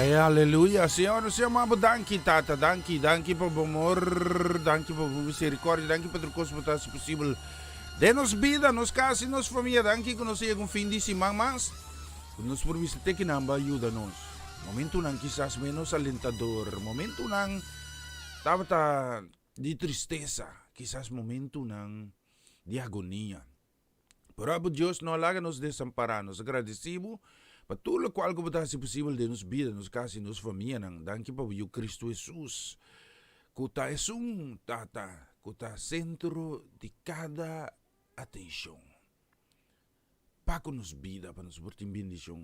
Ay, aleluya. Señor, nos yama bo danki, Tata. Danki, danki pa bo amor, danki pa bo misericordia, danki pa tur cos bo ta haci posibel den nos bida, nos casa y nos familia. Danki cu nos a yega un fin di siman mas, cu nos por bisa te kinan bo a yuda nos. Momentonan kisas menos alentador, momentonan tabata di tristesa, kisas momentonan di agonia. Pero abo Dios no a laga nos desampará. Nos a gradisí bo pa tur lokual ku bo ta hasi posibel den nos bida, nos kas i nos famianan. Danki pa bo Yu Kristu Hesus, ku ta esun Tata ku ta sentro di kada atenshon. Pa ku nos bida, pa nos por tin bendishon.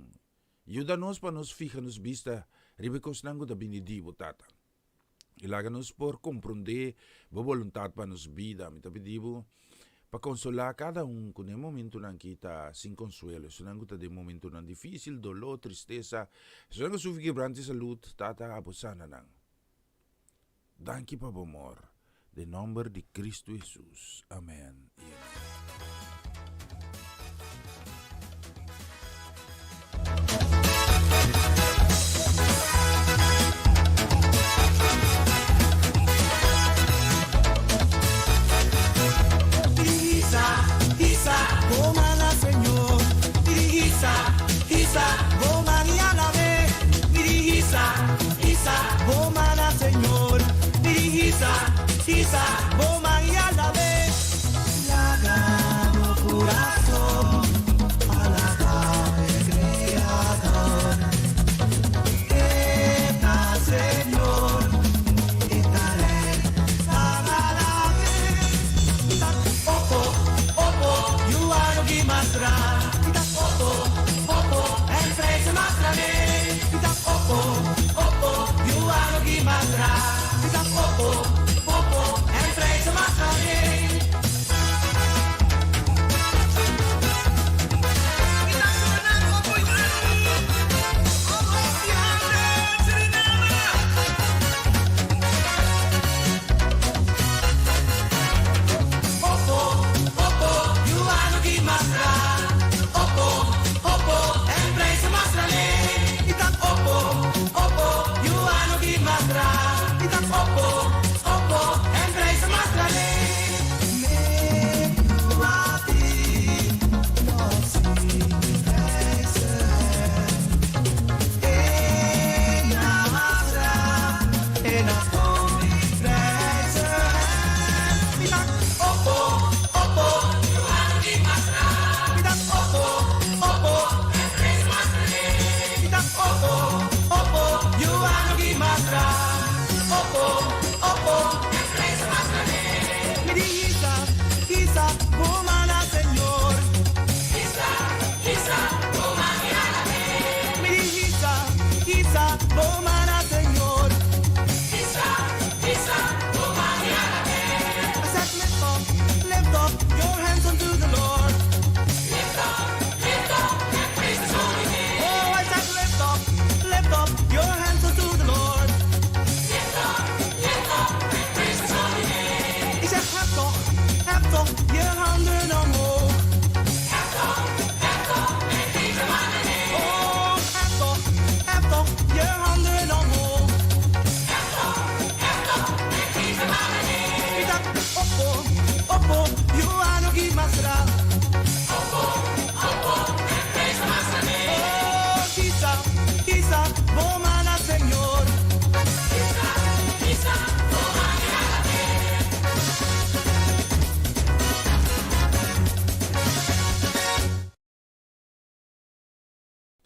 Yuda nos pa nos fiha nos bista riba e kosnan ku ta bini di bo, Tata. I laga nos por komprondé bo boluntat pa nos bida. Mi ta pidi bo pa konsolá kada un ku den momentunan ki ta sin konsuelo, esunnan ku ta den momentunan difísil, doló, tristesa, esunnan ku sufri kebrante di salud, Tata, abo sana nan. Danki pa bo amor. Den nòmber di Kristu Hesus. Amèn i amèn.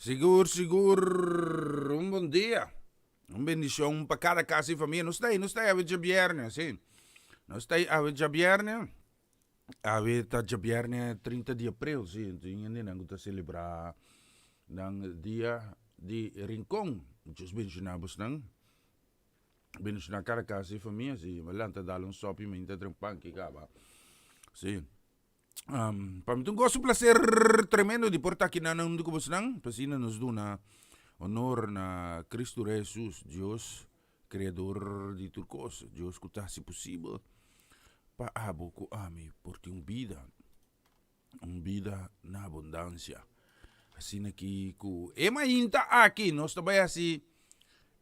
Sigur, sigur, un bon dia. Un bendicion pa cada casa y familia. Nos ta ahí, nos ta ahí awe djabierne, sí. Nos ta ahí awe djabierne. Awe ta djabierne 30 di april, sí. Tin hendenan ku ta celebra nan dia di Rincon. Dios bendiciona bosnan. Bendiciona cada casa y familia, sí. Mi a lanta dal un sopi, mi ta drink panki caba. Sí. Pa mi ta un goso un placer tremendo di por ta aki nan hunto ku bosnan, pa asina nos duna honor na Cristo Rey Jesus, Dios creador di tur kos, Dios ku ta hasi posibel pa abo ku ami por tin un bida, un bida na abundansia. Asina ki ku e mainta aki nos ta bai hasi.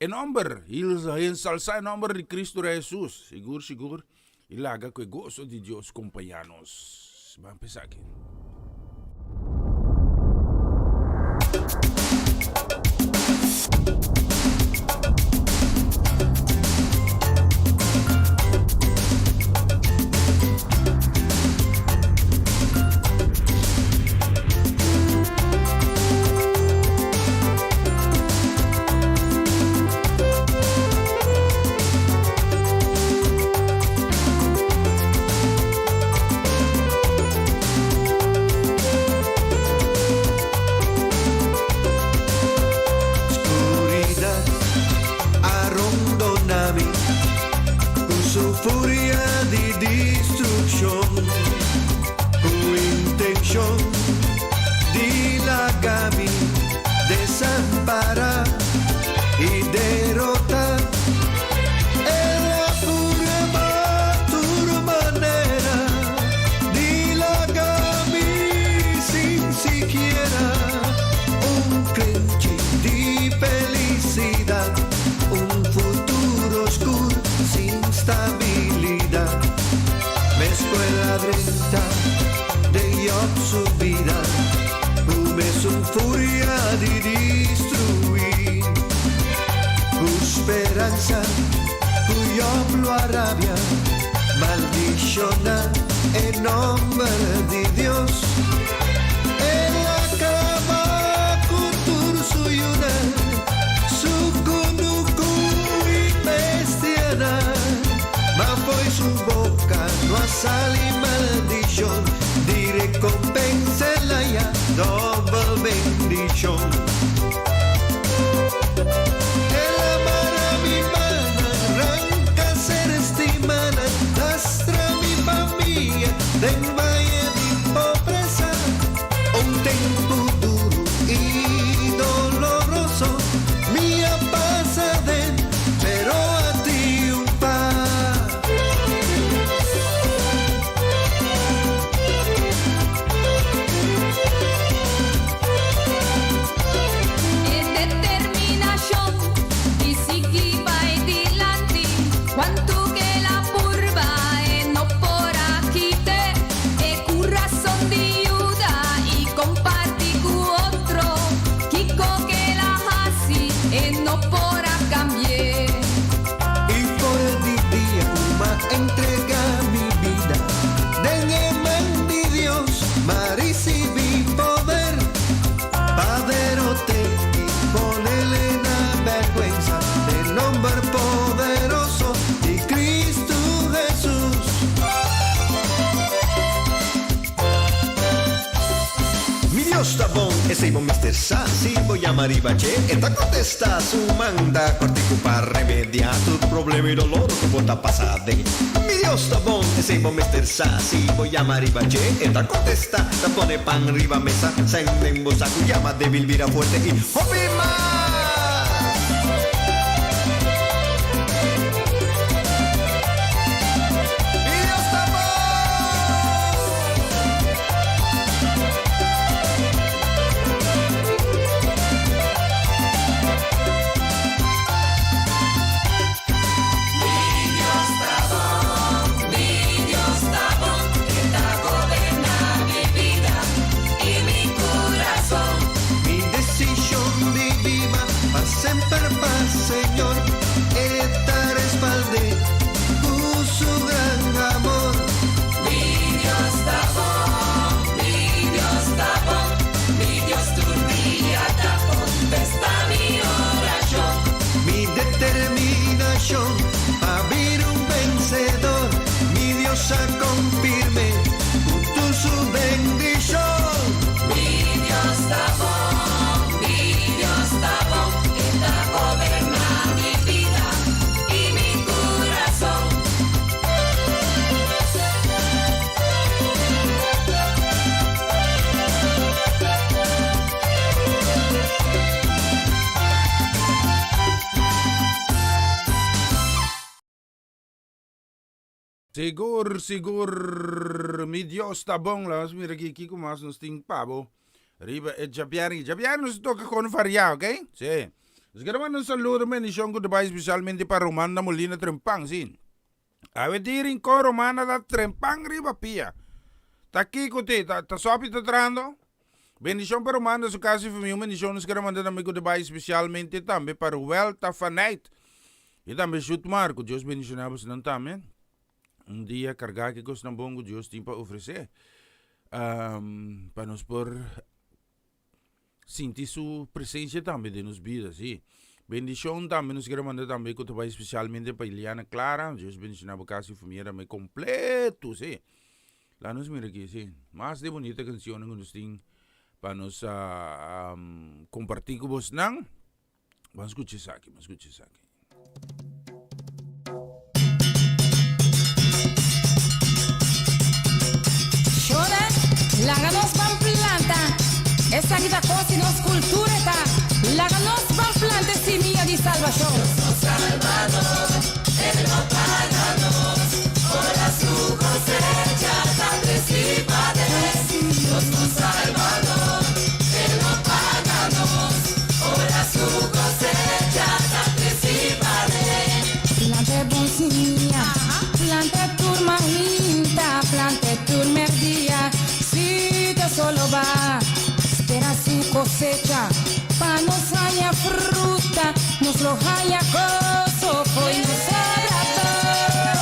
E nomber, ensalsá e nomber di Cristo Rey Jesus, sigur sigur, i laga ku e goso di Dios kompañá nos. Ban p'esaki. Scuridad a rondona mi cu su furia di destruccion, cu intencion di laga mi desampara y derota. El a purba tur manera di laga mi sin sikiera un krenchi di felicidad, un futuro oscur sin stabilidad. Mescuela drenta de Job su vida, un es un furia di destruir. Cu speranza, cu Job lo a rabia, maldiciona e nomber di Dios. El a caba cu tur su yunan, su cunucu y bestianan, ma fo'i su boca no a sali maldicion, di recompensa el a haya dobel bendicion. El a mara mi mannan, ranca ser stimanan, lastra mi famia den vaye di pobresa. Un tempu duru i doloroso mi a pasa aden, pero a triunfá. E determinashon di sigui bai dilanti, kuantu ke el a purba e no por a kite e kurason di yuda i komparti ku otro, kiko ke el a hasi e no por a kambi'é. I for di dia ku m'a entregá mi bida den e man di Dios, m'a risibí poder pa derot'é i ponele na bèrgwensa den nomber poderoso di Cristo Hesus. Mi Dios ta bon, esei bo mester sa. Si bo yama riba dje, e ta kontestá. Su man ta kòrtiku pa remediá tur problema i dolor ku bo ta pasa aden. Mi Dios ta bon, esei bo mester sa. Si bo yama riba dje, e ta kontestá. Ta pone pan riba mesa, sèn den bo saku. Yama débil bira fuerte i hopi mas! Mi Dios ta bon! Mi desishon di biba pa semper pa Señor, E ta respald'é ku su gran amor. Mi determinashon pa bira un vensedor, mi Dios a konfirm'é ku tur su bendishon. Sigur, sigur, mi Dios ta bon. Laat nos mira aki kiko mas nos tin pa bo riba e djabièrnè. Djabièrnè nos toka kon variá, ok? Sí. Nos quiere manda un saludo, bendicion cu ta bai especialmente pa Romanda Molina Trempan, si. Awe di Rincon Romana ta trempan riba pia. Ta kico ti? Ta, ta sopi ta trahando? Bendicion pa Romanda su casa y famia. Un bendicion nos quiere manda tambe cu ta bai especialmente tambe pa Ruel Tafaneit y tambe Shutmar. Cu Dios bendiciona bosonan tambe. Un dia carga ki cosnan bon cu Dios tin pa ofrece. Pa nos por sinti su presencia tambe den nos bida, sí. Bendicion tambe nos quiere manda tambe cu ta bay especialmente pa Iliana Clara. Dios bendiciona bo casa y familia tambe completo, sí. La nos mira aquí, sí. Mas de bonita cancionnan cu nos tin pa nos comparti cu bosnan. Ban scucha esaki, ban scucha esaki. Shona, laga nos ban planta. Esaki ta kos di nos kultura ta. Laga nos ban planta e simia di salbashon. Dios nos Salbador, El lo paga nos, ora su cosecha ta creci paden. Dios nos Salbador, El lo paga nos, ora su cosecha ta creci paden. Planta e bon simia, planta e tur mainta, planta e tur merdia, si te solo ba spera su cosecha, pa nos haña fruta, nos lo haña gozo, fo'i nos obra bon.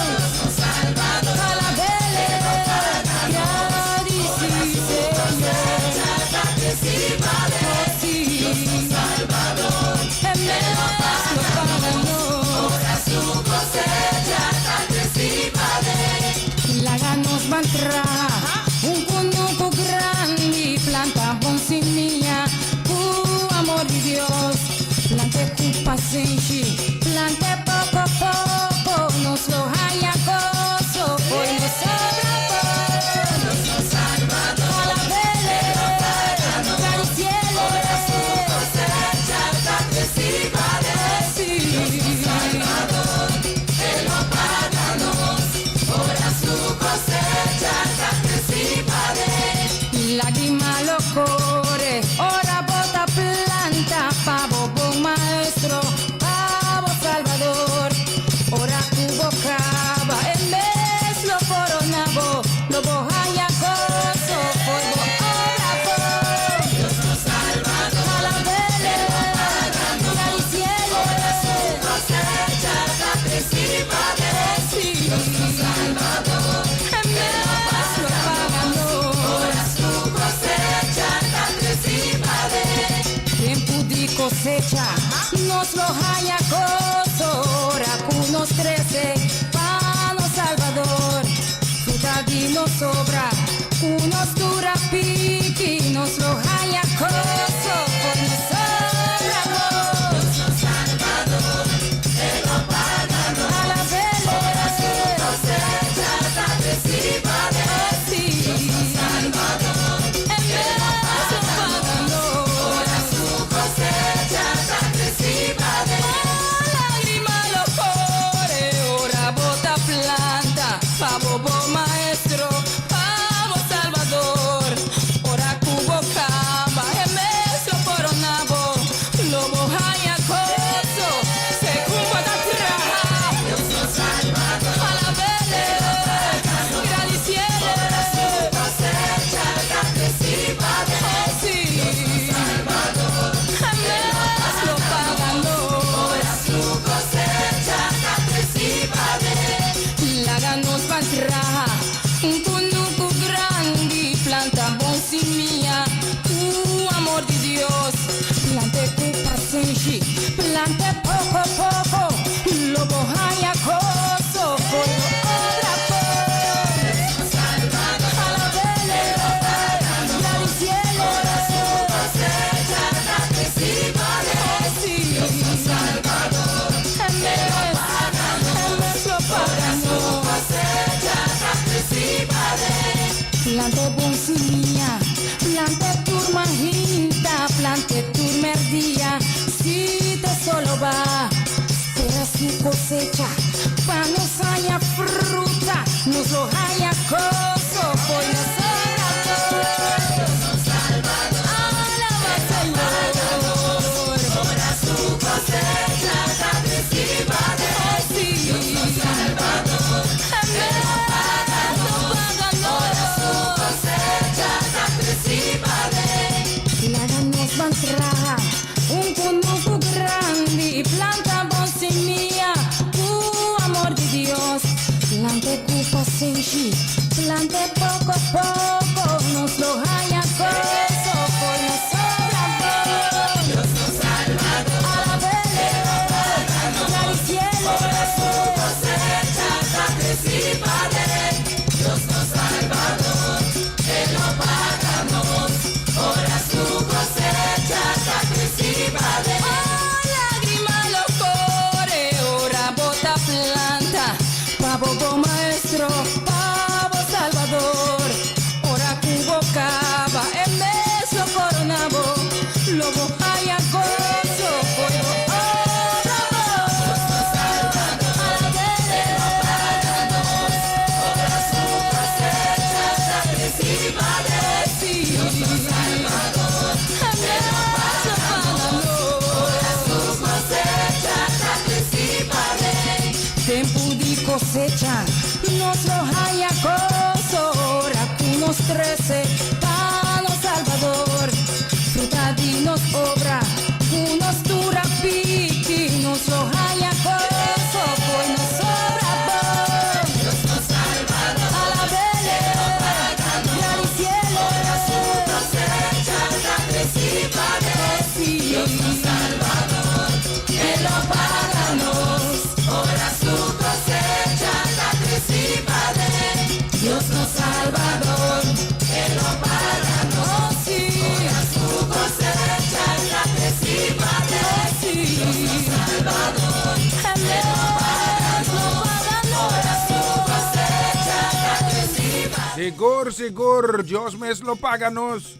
Dios nos Salbador, Alabele, El lo paga nos, gradici ora su Señor. cosecha ta creci paden. Oh sí, Dios nos Salbador, e El mes lo lo paga paga nos, nos. ora su cosecha ta creci paden. Laga nos ban traha un kunuku grandi, planta bon simia ku amor di Dios. Plant'e ku pasenshi, plant'e poko poko, nos lo haña goso fo'i nos obra bon. Dios nos Salbador, Alabele, El lo paga nos, gradiciele, ora su cosecha ta creci paden. oh sí. Dios nos Salbador, El lo paga nos, ora su cosecha ta creci paden. Lágrima lo core, ora bo ta planta pa bo bon maestro, pa bo Salvador. Ora ku bo kaba, e mes lo korona bo, lo bo haña goso fo'i bo obra bon. Dios nos Salvador, Alabele, El lo paga nos, gradiciele, ora su cosecha ta creci paden. oh sí. Dios nos Salvador, E El lo mes lo paga paga nos, nos. ora su cosecha ta creci paden. Tempu di cosecha, nos lo haña goso, ora ku nos trese pa nos Salvador. Fruta di nos obra, ku nos dura piki, nos lo haña goso fo'i nos obra bon. Dios nos Salvador, El lo paga nos, Alabele, ora su cosecha ta creci paden. oh sí. Dios nos Salvador, E El lo mes lo paga paga nos, nos. ora su cosecha ta creci paden. Oh, lágrima lo core, ora bo ta planta, pa bo bon maestro, pa bo Salvador. Ora ku bo kaba, e mes lo korona bo, lo bo haña goso, segun bo ta traha. Dios nos Salvador, Alabele, El lo paga nos, gradiciele, ora su cosecha ta creci paden. oh sí. Dios nos Salvador, E El lo mes lo paga paga nos, nos. ora su cosecha ta creci paden. Laga nos ban traha un kunuku grandi, planta bon simia ku amor di Dios. Plant'e ku pasenshi, plant'e poko poko, lo bo haña goso fo'i bo obra bon. Dios nos Salvador, Alabele, El lo paga nos, gradiciele, ora su cosecha ta creci paden. oh sí. Dios nos Salvador, E El lo mes, paga e nos, mes lo paga ora su nos. cosecha ta creci paden. Plant'e bon simia, plant'e tur mainta, plant'e tur merdia, si te solo ba spera su cosecha, pa nos haña fruta, nos lo haña goso fo'i nos obra bon. Dios nos Salvador, Alaba El lo paga nos, Señor. ora su Tempu di kosecha nos lo haña goso ora ku nos trese pa nos Salbador fruta di nos obra ku nos tur a piki nos lo haña goso koe nos obra bon. Dios nos Salbador alabele gradisiele ora su kosecha ta tresi pa Dios nos Salbador e lo paga nos ora su cosecha ta treci pa den Dios nos Salbador e lo paga nos ora su cosecha ta treci pa den Dios nos Salbador e lo paga nos ora su cosecha ta treci pa Sigur, sigur, Dios mes lo paga nos.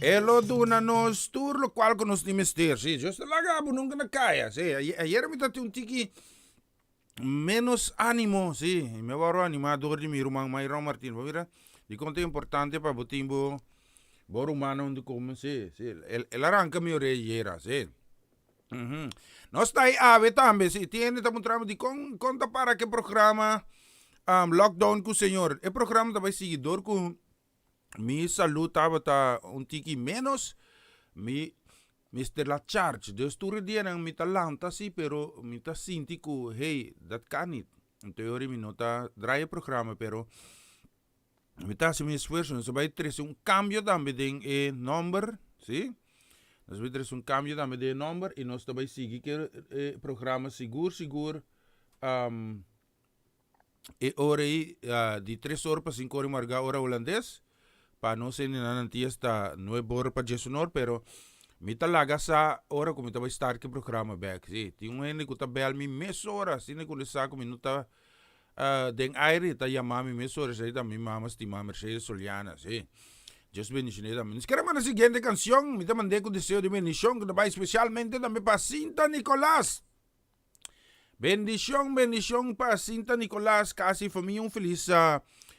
E lo duna nos tur locual cu nos tin mester. Sí, Dios ta laga bo nunca na caya. Sí, ayer mi ta tin un tiki menos animo, sí, y mi a wòrdu anima door di mi ruman Mayron Martin. Bo mira dikon ta importante pa bo tin bo bo rumannan huntu ku bo. Sí, sí, el a ranka mi orea ayera, sí. Nos ta ahí awe tambe, sí. Tin hende ta puntra mi dikon kon ta para ku e programa Lockdown ku Señor. E programa ta bai sigui door ku Mi salud tabata un tiki menos, mi mester la charge. Dus tur e dianan mi ta lanta si, pero mi ta sinti ku hey, dat kan nit. Anto e ora mi no ta draai e programa, pero mi ta hasi mi esfuerso. Nos a bai trese un kambio tambe den e nomber, si. Nos a bai trese un kambio tambe den e nomber i nos ta bai sigui ku e programa sigur sigur. E ora ei di tres or pa sinku or di marga ora hulandes, pa nos hendenan Antillas ta nuebe or pa djes un or, pero mi ta laga sa ora ku mi ta bai start ku e programa bek. Si, tin un hende ku ta bel mi mesora, asina ku e sa ku mi no ta den aire, e ta yama mi mesora, esei ta mi mama stima Mercedes Soliana, si. Dios bendicione tambe. Nos kere manda siguiente cancion, mi ta mand'é ku deseo di bendicion ku ta bai spesialmente tambe pa Sinta Nicolas. Bendicion bendicion pa Sinta Nicolas casi famia un feliz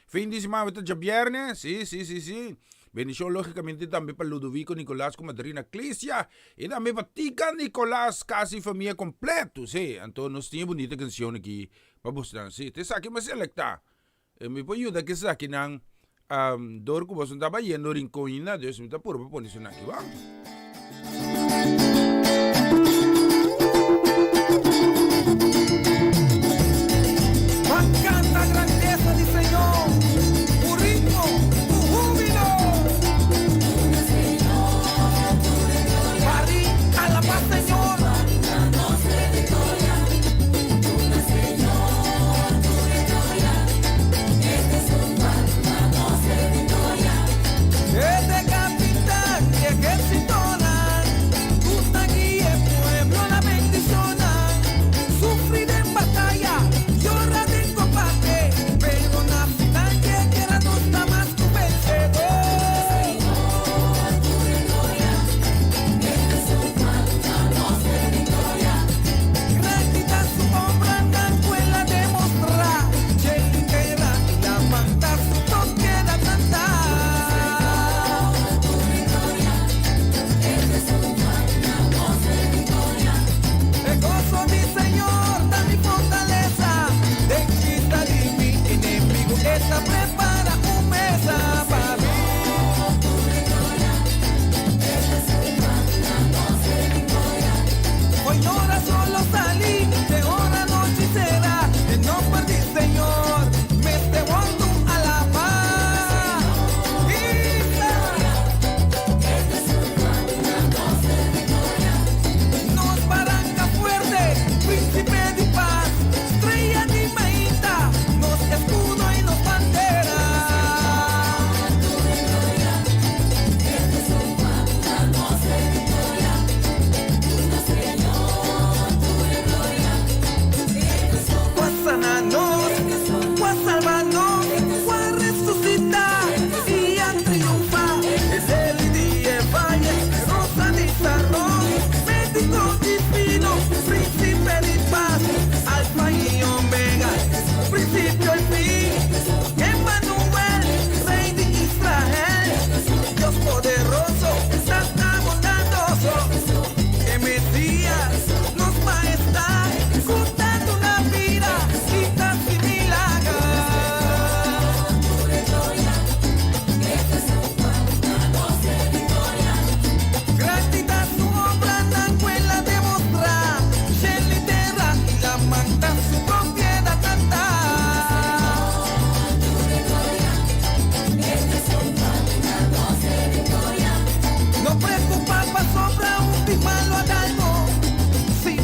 fin di semana ta djabierne si si si si bendicion logicamente tambe pa Ludovico Nicolas cu madrina Clicia y tambe pa Tica Nicolas casi famia completo si anto nos tin e bunita cancion aki pa bosnan si ta esaki mi a selecta E mi por yuda ku esakinan dor ku boso no ta bayendo rincon ainda, dus mi ta purba pone su nan aki bo. Ban canta grandeza di Señor cu ritmo, cu hubilo. Pari alaba Señor. E ta e kapitan di ehérsitonan, tur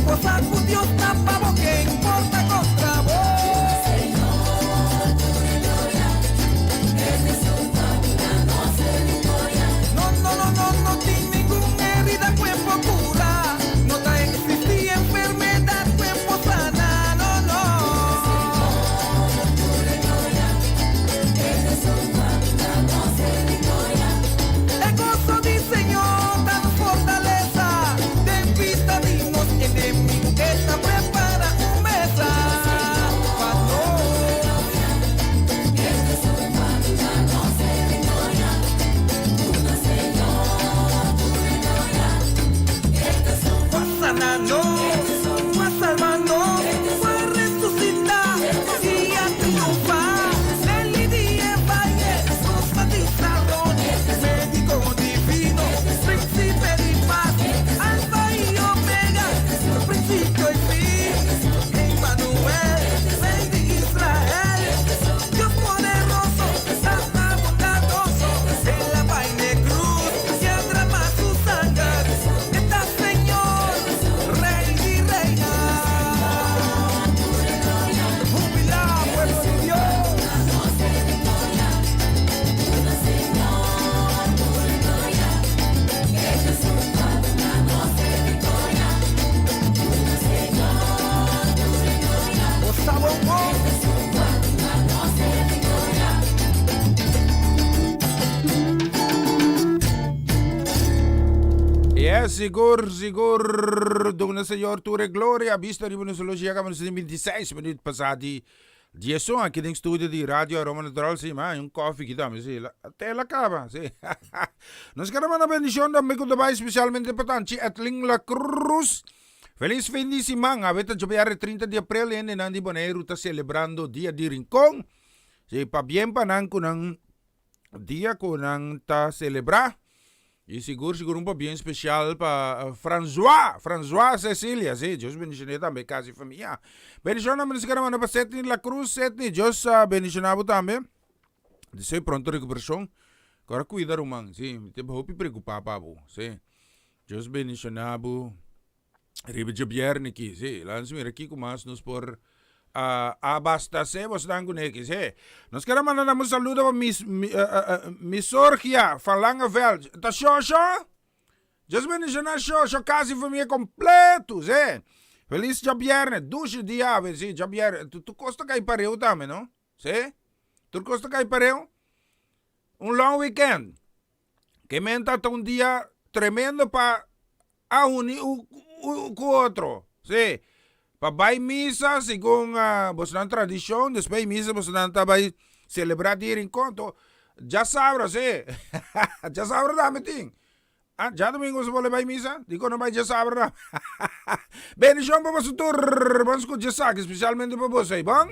bo sa ku Dios ta pa bo, ken por ta kontra bo? No, no, no, no, no tin ningun herida ku e por kura, no ta eksistí enfermedat ku e por sana, no, no. E goso di Señor ta nos fortalesa, den bista di nos enemigu e ta prepara un mesa pa nos. Cu a sana nos, cu a salba nos, cu a resucita y a triunfa. Leli di e vaye, rosa di Saron, medico divino, principe di paz, Alfa y Omega, principio y fin, Emmanuel, Rey di Israel, Dios poderoso, Tata bondadoso, El a bai n'e cruz y a drama su sanger, E ta Señor, Rey di Reynan. Hubilá, pueblo di Dios. Bo sa bon bon. Yes, sigur, sigur. Duna Señor tur e gloria. Bista riba nos horloge ya caba nos tin 26 minuut pasa di diesun aki den studio di Radio Aroma Natural. Si, ma un koffie ki tambe, si. Te la caba, si. Nos kere manda bendicion tambe cu ta bay specialmente pa tanchi Edlin La Cruz. Feliz fin di siman. Awe ta djobièrnè 30 di aprel hendenan di Boneiru ta celebrando Dia di Rincon. Si, pabien pa nan cu nan dia cu nan ta celebra. Y sigur sigur un pabien special pa Francois, Francois Cecilia, si, Dios bendicione tambe casi famia. Bendicion tambe nos kere manda pa Setny La Cruz, Setny, Dios bendiciona bo tambe. Deseo pronto recuperacion. Kora cuida ruman, si, mi ta hopi preocupa pa bo, si. Dios bendiciona bo riba djobièrnè aki, si. Laat nos mira kiko mas nos por abastacé bosnan kuné aki, si. Nos kere manda nan un saludo pa mis, Misorgia van Langeveld. Ta Shosho? Dios bendiciona Shosho, kasi famia completo, si. Feliz djobièrnè, dushi dia awe, si, djobièrnè. Tur kos ta kai pareu tambe, no? Si? Tur kos ta kai pareu. Un long weekend. Ke menta ta un dia tremendo pa a uni ku otro. Si. Pa bai misa segun bosnan tradishon, despues di misa bosnan ta bai selebrá dia Rincon. To djasabra, si. Djasabra tambe tin. Ah, djadomingo boso por bai misa? Dikon no bai djasabra tambe? Bendishon pa boso tur. Bon skucha esaki, spesialmente pa boso ei. Bon?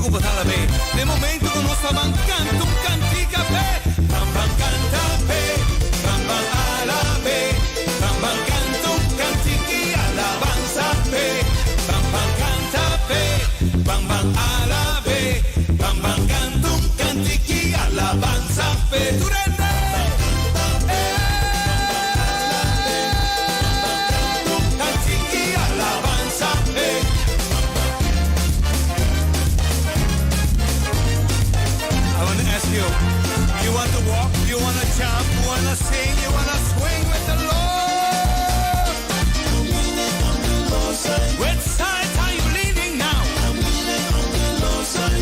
ku bo ta alab'é. Den momento ku nos ta ban kanta un kantika p'e. Ban ban kanta p'e, ban ban alab'é. Ban ban kanta un kantiki alabansa p'e. Ban ban kanta p'e, ban ban alab'é. Ban ban kanta un kantiki alabansa p'e. Tur hende! Kantiki alabansa p'e. I wanna ask you, you want to walk, you wanna jump, you wanna sing, you wanna swing with the Lord? Which side are you leaning now?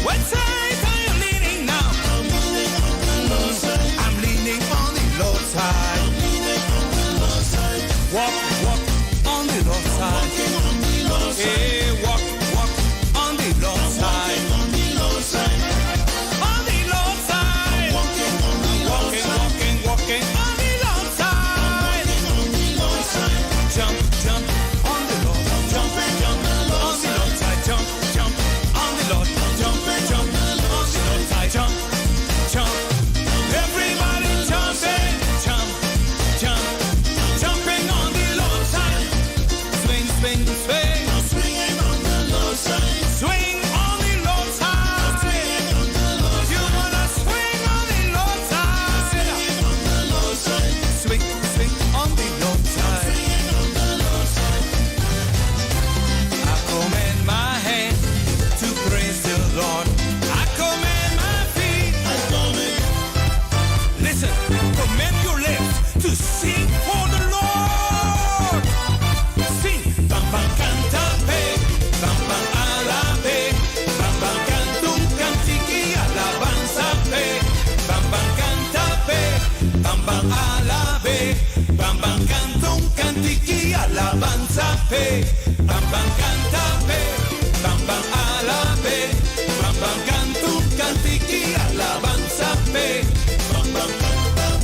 Which side are you leaning now? I'm leaning on the Lord's side. Walk, walk on the Lord's side. Hey, walk, walk on the Lord's side. On the Lord's side. Walking, walking, walking on the Lord's side. Jump, jump on the Lord. Jump, jump on the Lord's side. Jump, jump on the Lord. Jump, jump on the Lord's side. Jump, jump. Everybody jumping, jump, jump, jumping on the Lord's side. Swing, swing, swing. Swinging on the Lord's side. Swing on the Lord's side. You wanna swing on the Lord's side. Swing, swing on the Lord's side. I commend my hand to praise the Lord. I commend my feet. Listen, commend your lips to sing for the Lord. Sing, ban ban kanta p'e, ban ban alab'é, ban ban kanta un kantiki alabansa p'e, ban ban kanta p'e, ban ban alab'é, ban ban kanta un kantiki alabansa p'e, ban ban kanta p'e, ban ban alab'é, ban ban kanta un kantiki alabansa p'e, ban ban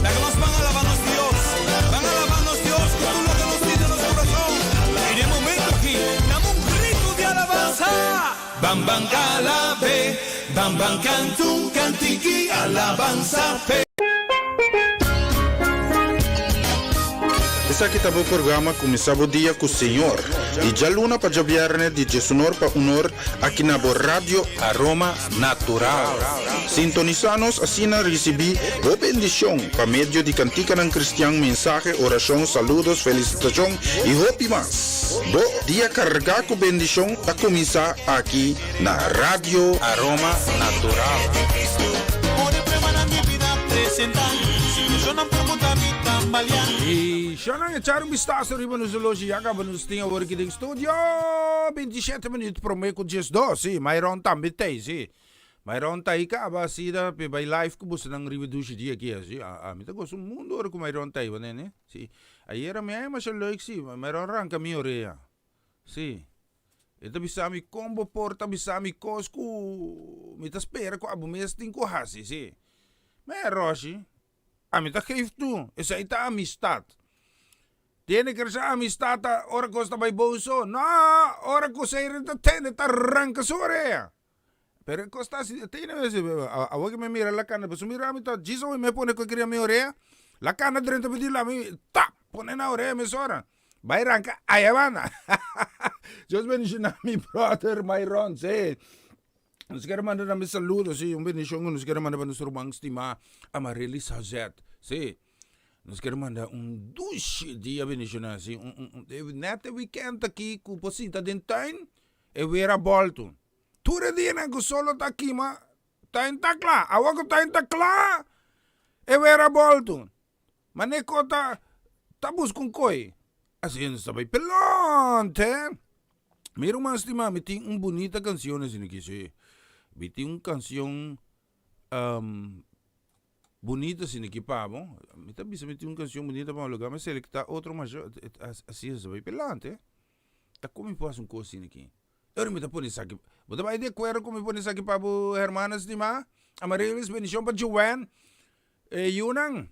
Laga nos ban alabá nos Dios, ban alabá nos Dios ku tur loke nos tin den nos kurason. I den e momento aki, duna un gritu di alabansa. Ban ban alab'é, ban ban kanta un kantiki alabansa p'e. Esaki ta bo programa Kuminsá Bo Dia ku Señor, di djaluna pa djabièrnè di diesunor pa unor aki na bo Radio Aroma Natural. Sintonisá nos asina risibí bo bendishon pa medio di kantikanan kristian, mensahe, orashon, saludos, felisitashon i hopi mas. Bo dia kargá ku bendishon ta kuminsá aki na Radio Aroma Natural. I shonan echar un bistaso riba nos oloshi ya kaba nos tin awor aki den studio 27 minuut prome ku 12 si Myron tambe tei si Myron ta ahi kaba asina pe bai live ku bosonan riba dushi dia aki si ami ta gosa un mundu ora ku Myron ta ahi wanene si ayera mi a masha leuk si Myron ranka mi orea si e ta bisa mi kon bo por ta bisa mi kos ku mi ta spera ku abo mes tin ku hasi si me Roshi Ami ta geef toe, esei ta amistad. Tiene ker sa amistad ta ora kos ta bai bon so. No, ora ku esei ta tende ta ranka su orea. Pero e kos ta asi, tene bes, awor ke mi mira la kana, pasobra mira mi ta djis awor mi pone kualkier mi orea, la kana drenta mi di la mi tap pone na orea mesora. Bai ranka aya banda. Dios bendiciona mi brother Myron, sí. Nos kier manda tambe saludo, sí, un bendicion ku nos kier manda pa nos ruman stimá Amarelys Hazet, sí. Nos kier manda un dushi dia bendicioná, sí, un, un, un, e net e weekend aki ku por sinta den tuin, e weer a bolto. Tur e dianan ku solo ta kima, tuin ta kla. Awor ku tuin ta kla, e weer a bolto. Mane ko ta ta buska un koi. Asina nos ta bai pelonte. Mi ruman stima, mi tin un bunita kanshon asina aki si. Mi tin un kanshon bunita asina aki pa bo. Mi ta bisa mi tin un kanshon bunita pa bo, loke mi a selektá otro masha asina nos ta bai pelante. Ta kon mi por hasi un kos asina aki? E ora mi ta pone esaki. Bo ta bai di akuerdo ku mi pone esaki pa bo hermana stimá? Amarilis, bendishon pa Joanne. E yunan,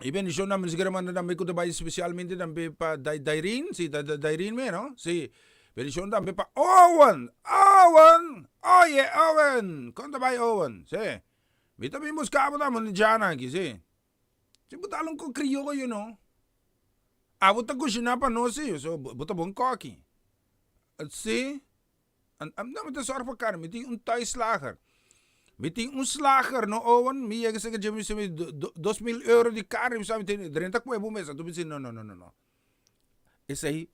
e bendishonnan mi nos kere manda tambe ku ta bai spesialmente tambe pa Dairin, si ta Dairin me no? Si. Bendishon tambe pa Owen! Owen! Oye Owen! Kon ta bai Owen? Sí. Mi ta bin buska bo tambe un djana aki, sí. Si bo ta alun ku krioyo no. Abo ta kushiná pa nos sí, so bo ta bon kòki. Sí. No, mi ta sòrg pa karni. Mi tin un thuisslager. Mi tin un slager no Owen. Mi yega seka dje mi bisa mi 2000 euro di karni. Mi sa mi tin drenta kue bo mes. Anto mi bisa no no no no no. Esei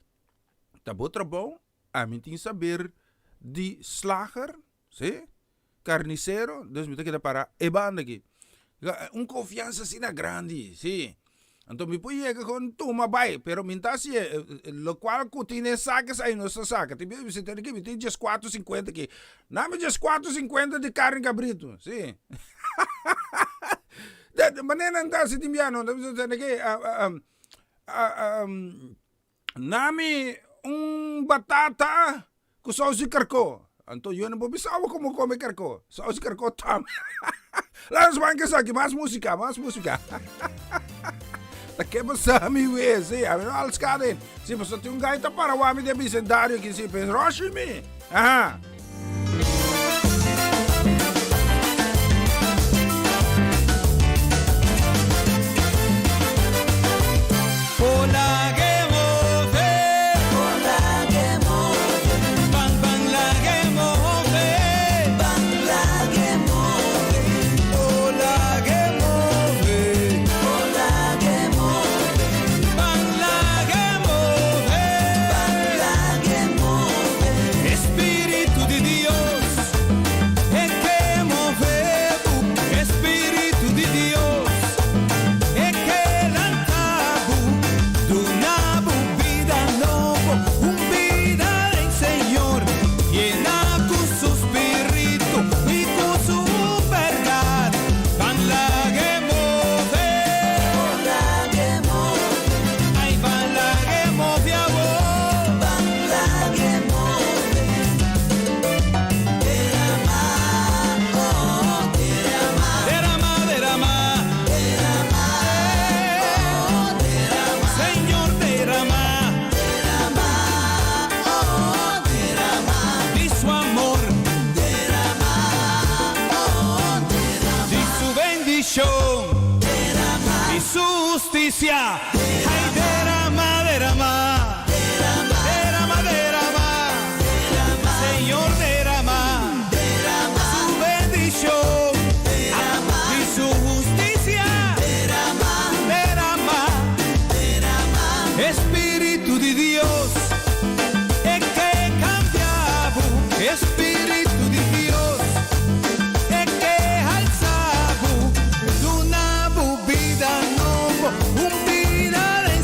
ta bo trabou. Ami tin saber di slager, sí, carnicero, dus mi ta keda para e banda aki. Un confiansa asina grandi, sí. Anto mi por yega con tuma bai, pero mi ta hacié, locual cu tin den saca esai no sa saca. Tin bia mi bisa tene aki, mi tin diescuatro cincuenta aki. Nami diescuatro cincuenta di carni cabrito, sí. De manera nan ta haci tin bia no, ta bisa tene aki, Nami un batata ku sous di karkó. Anto yo no por bisa awa komo kome karkó. Sous di karkó tambe. Laat nos ban esaki. Mas músika, mas músika. Ta ke pasa mi we? Sí, a mi no al skaden. Sí, pasobra tin un gai ta para wak mi den bisendario aki. Sí, pens rush mi. Aha. Espíritu di Dios e ke move bo Espíritu di Dios e ke lanta bo Duna bo bida nobo Un bida den Señor Yena ku su spiritu i ku su bèrdat Ban lag'e move Ai ban lag'e move awor. Derama, derama. Señor, derama. Di su amor. Di su bendicion. Di su husticia. Ay, derama, derama. Derama, derama. Señor, derama. Su bendicion. Di su husticia. Derama. Espíritu di Dios. E ke cambia bo. Espíritu di Dios. E ke halsa bo. Duna bo bida nobo. Un bida den.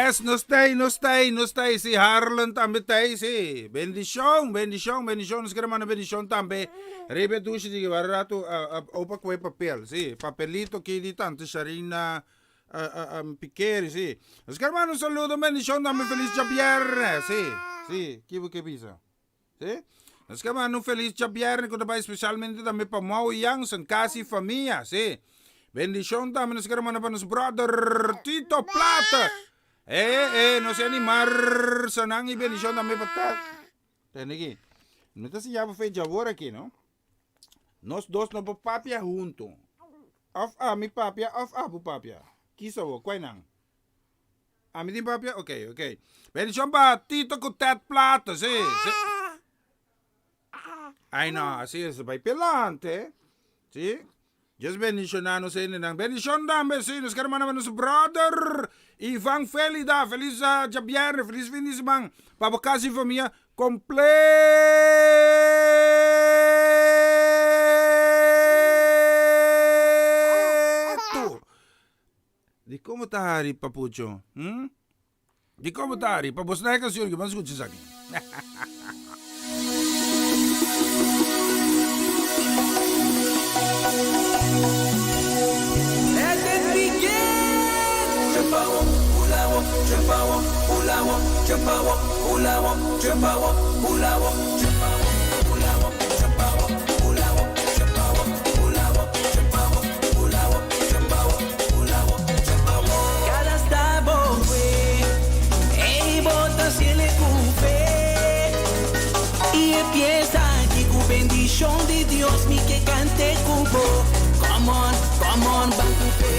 Yes, nos ta nos ta nos ta si Harlan tambe ta si. Bendishon, bendishon, bendishon. Nos kere manda bendishon tambe. Riba e dushi di wara rato opa kue papel, si. Papelito ki di tante Sharina Pikeri, si. Nos kere manda un saludo, bendishon tambe. Felis djabièrnè, si. Si, ki bo ke bisa? Si. Nos ke manda un felis djabièrnè ku ta bai spesialmente tambe pa Mou Jansen, kas i famia. Si. Bendishon tambe nos kere manda pa nos brother Tito Plata. E, e, nos e animar sanan i bendishon tambe pa ta. Tende aki. Mi ta siña bo fe djawor aki, no? Nos dos no por papia huntu. Of ami papia of abo papia. Kisa bo, kuai nan? Ami tin papia? Ok, ok. Bendicion pa Tito cu Ted Plato, si, si. Ay no, así es, bai pelante. Si. Dios bendiciona nos hendenan. Bendicion tambe, si. Nos quiere manda pa nos brother Ivan Felida. Feliz uh, djabierne, feliz fin di siman. Pa bo casa y familia completo. Di como ta hari papucho? Hm? Di como ta hari? Pa bos na e cancion ki ban scucha esaki. Let it begin. Kada stap bo kue, ey bo ta siele ku fe. I e piesa aki ku bendishon di Dios mi ke kante ku bo. Come on, come on, ban ku fe.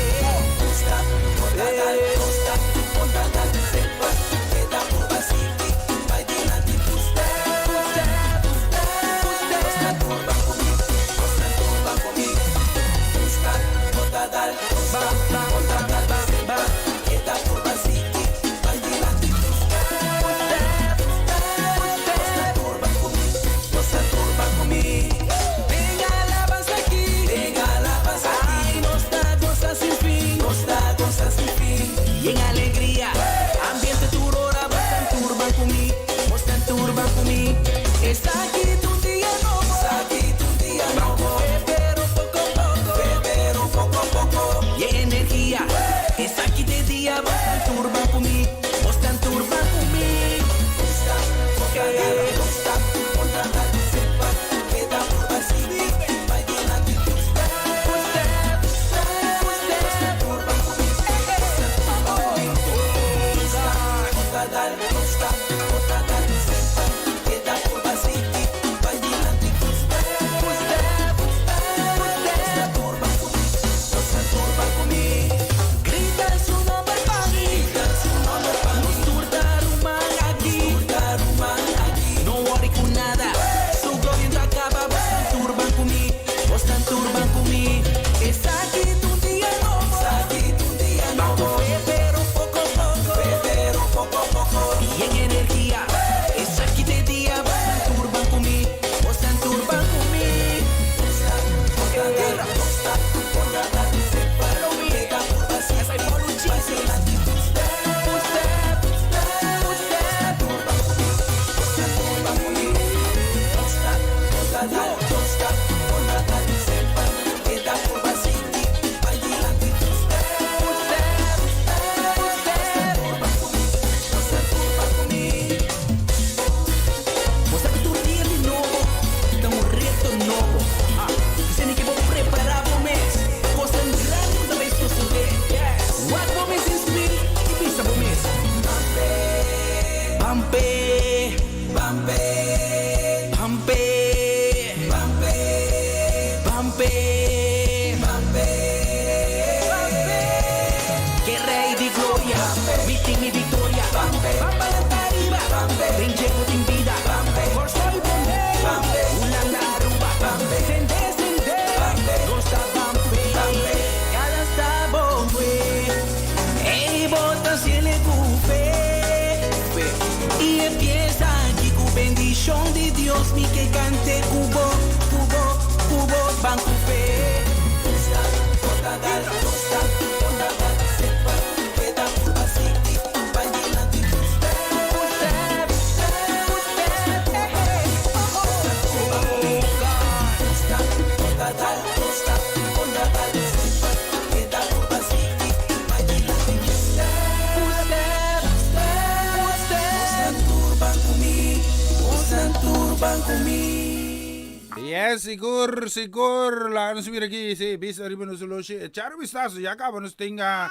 Yes, sigur, sigur. Laga nos mira aki, si, bista riba nos oloshi. Echar un vistazo, ya caba nos tin a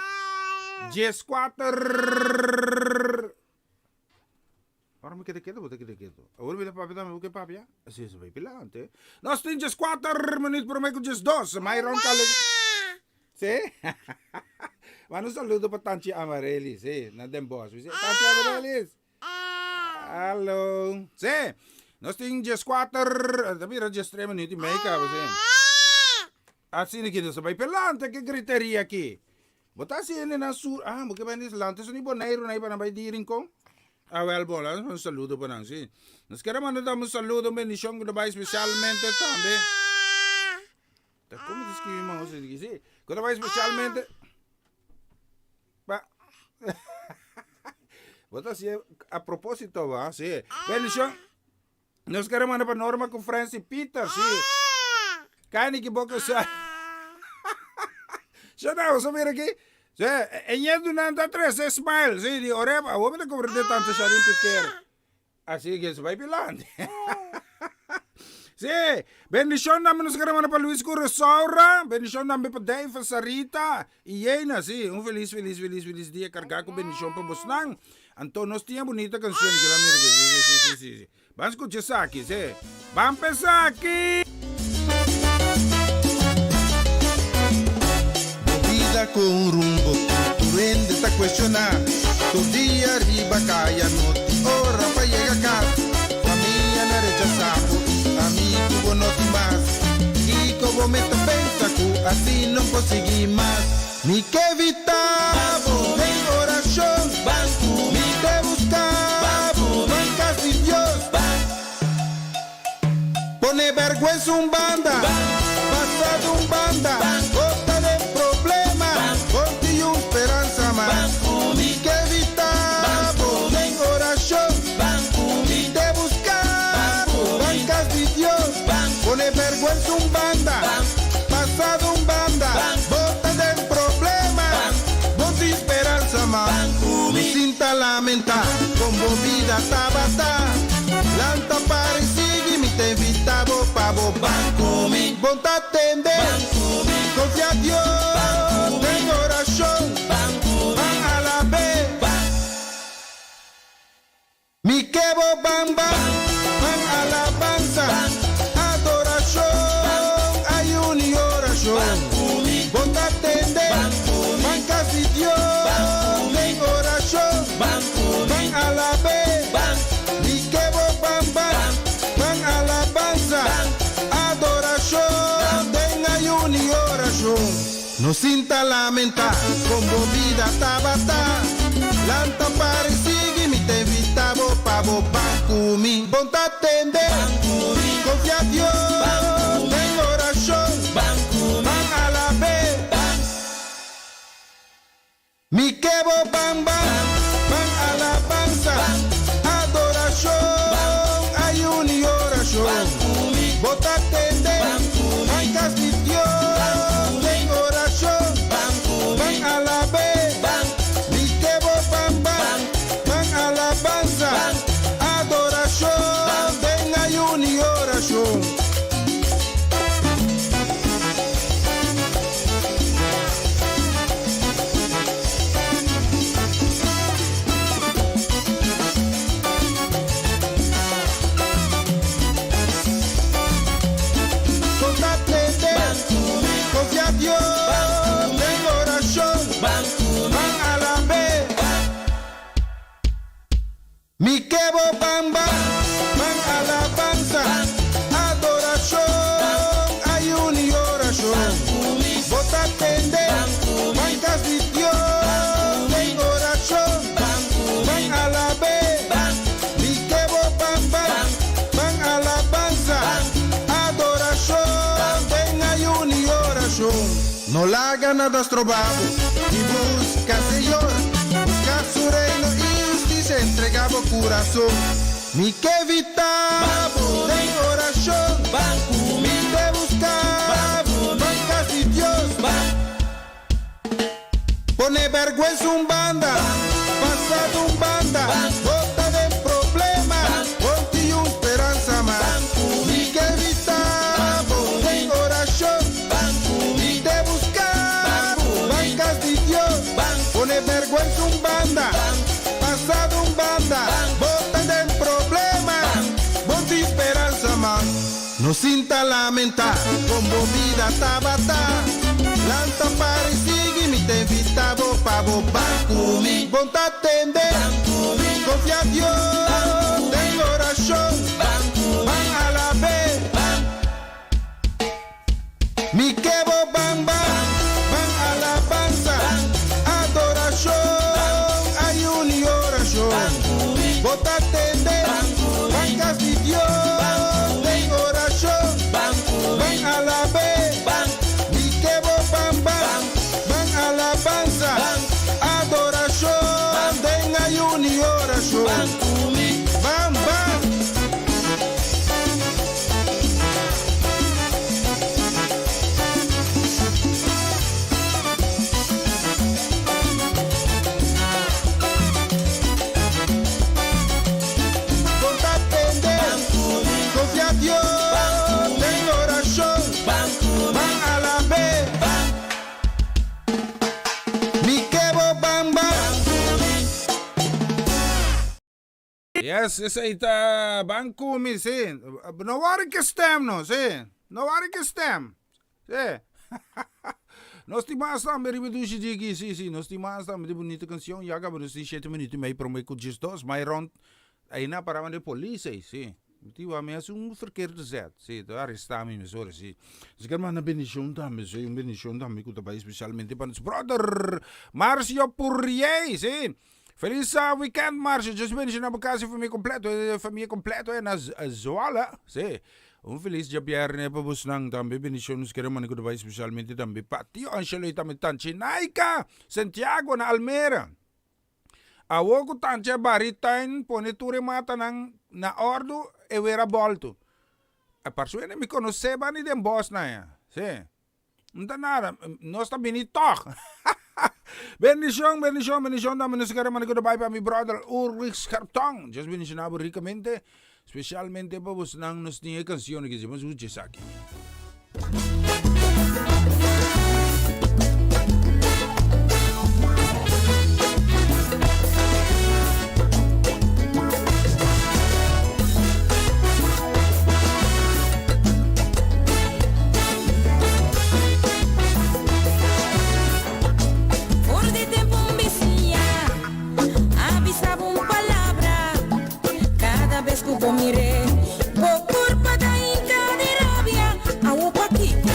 dieskuater. Ora mi keda keto, bo ta keda keto. Awor mi ta papia tambe, bo ke papia? Si, si, bai pilante. Nos tin dieskuater minuut prome ku diesdos. Myron Kale. Si? Manda un saludo pa Tanchi Amarelli, si, na Den Bosch. Tanchi Amarelli. Hallo. Sí, nos tin dieskuater, ta bira diestres minuut i mei kaba, sí. Asina ki nos ta bai pelante ke griteria aki. Bo ta hasi hende nan sur, ah, bo ke bai lanta su ni Boneiru na pa nan bai di Rincon. Ah, wel bon, laat un saludo pa nan, sí. Nos kere manda tambe un saludo, un bendicion ku ta bai spesialmente tambe. Ta como ta skribi man aki, sí. Ku ta bai spesialmente. Pa. Bo ta hasié a propósito, ba? Sí. Bendición. Nos quiere manda pa Norma con Francis Peter, sí. Kani ki boka sa. Yo no, so mira aquí. Sí, en yedu nan ta trece smile, sí, di oreba. Awor mi ta comprende tanto Sharin Piquer. Así que se bai pilante. Sí, bendicion tambe nos kere manda pa Luis ku Rosaura, bendicion tambe pa Dave, Sarita y Jena, sí, un feliz, feliz, feliz, feliz dia kargá ku bendicion pa bosnan. Anto nos tin e bunita cancion di kila mira ki, sí, sí, sí, sí, sí, sí. Ban skucha esaki, sí. Ban pa esaki! Bo bida ku un rumbo ku tur hende ta kuestioná. Tur dia riba kaya no tin ora pa yega kas. Famia na rechasá bo i amigu bo no tin mas. Kiko bo mester pensa ku así no por sigui mas? Mi ke evitá bo den orashon. Mi te buska bo den kas di Dios. Pone bèrgwens un banda, pasado un banda, bota den problema, bon tin un speransa mas. Mi ke evitá bo den orashon, mi te buska bo den kas di Dios. Pone bèrgwens un banda, pasado un banda, bota den problema, bon tin speransa mas. No sinta lamentá kon bo bida tabata. Lanta para i sigui mi ta invitá bo pa bo ban ku mi. Bon ta tende, konfia Dios den orashon, ban alab'é. Mi ke bo ban ban, ban alabansa, adorashon, ayuno i orashon. Bon ta tende, ban kas di Dios den orashon, ban alab'é. Mi ke bo ban ban, ban alabansa, adorashon, den ayuno i orashon. No sinta lamentá kon bo bida tabata. Lanta para i sigui, mi ta invitá bo pa bo ban ku mi. Bon ta tende, konfia Dios den orashon, ban alab'é. Mi ke bo ban ban, ban alabansa, adorashon, ayuno i orashon. Bo ta tende, ban kas di Dios den orashon, ban alab'é. Mi ke bo ban ban, ban alabansa, adorashon, den ayuno i orashon. Con ta tende, confia Dios den oracion, ban alab'é. Mi ke bo ban ban, ban alabansa, adorashon, ayuno i orashon. Bo ta tende, ban kas di Dios den orashon, ban alab'é. Mi ke bo ban ban, ban alabansa, adorashon, den ayuno i orashon. No laga nada stroba bo di buska Señor, buska su reino i hustisia, entrega bo kurason. Mi ke evita bo den orashon, mi te buska bo den kas di Dios. Pone bèrgwens un banda, pasado un banda, bo ta den problema, bon tin un speransa mas. Mi ke evita. Sinta lamentá kon bo bida tabata. Lanta para i sigui mi ta invitá bo pa bo ban ku mi. Bon ta tende, konfia Dios den orashon, ban alab'é. Mi ke bo ban ban, ban alabansa, adorashon, ayuno i orashon. Bo ta tende, ban kas di Dios den orashon, ban alab'é. Mi ke bo ban ban, ban alabansa, adorashon, den ayuno i orashon. Ban ban. Bon ta tende, confia Dios den oracion, ban alab'é. Mi ke bo ban ban. Yes, esei ta ban ku mi, si. No wòrdu ke stem no, si. No wòrdu ke stem. Si. Nos tin mas tambe riba dushi diki, si, si. Nos tin mas tambe di bunita kanshon. Ya kaba nos tin shete minuut i mei promé ku diesdos. Mai rònt ei na paraba den polis ei, si. Mi tin wak mi hasi un verkeerde zet, si. Ta arestá mi mesora, si. Nos kier manda bendishon tambe, si. Un bendishon tambe ku ta bai spesialmente pa nos bròder Marcio Purriey, si. Feliz weekend Marcia, Dios bendiciona bo casa y famia completo, e famia completo e na Zwolle, si. Un feliz djabierne pa bosnan tambe, bendicion nos kere manda ku ta bai specialmente tambe pa tio Angelo y tambe tanchi Naika Santiago na Almere. Awo ku tanchi a bari tuin pone tur e matanan na ordu e wera bolto. A parsuene mi conoce bani den bos nan ya, si. No ta nada, nos ta bini tog. Bendicion, bendicion, bendicion tambe nos kere manda goodbye pa mi brother Ulrich Schertong. Dios bendiciona bo ricamente, specialmente pa bosnan nos tin e cancion aki, si bo esaki. For di tempu un bisiña a bisa bo un palabra, kada bes ku bo mir'é, bo kurpa ta hinka di rabia. Awo pakiko?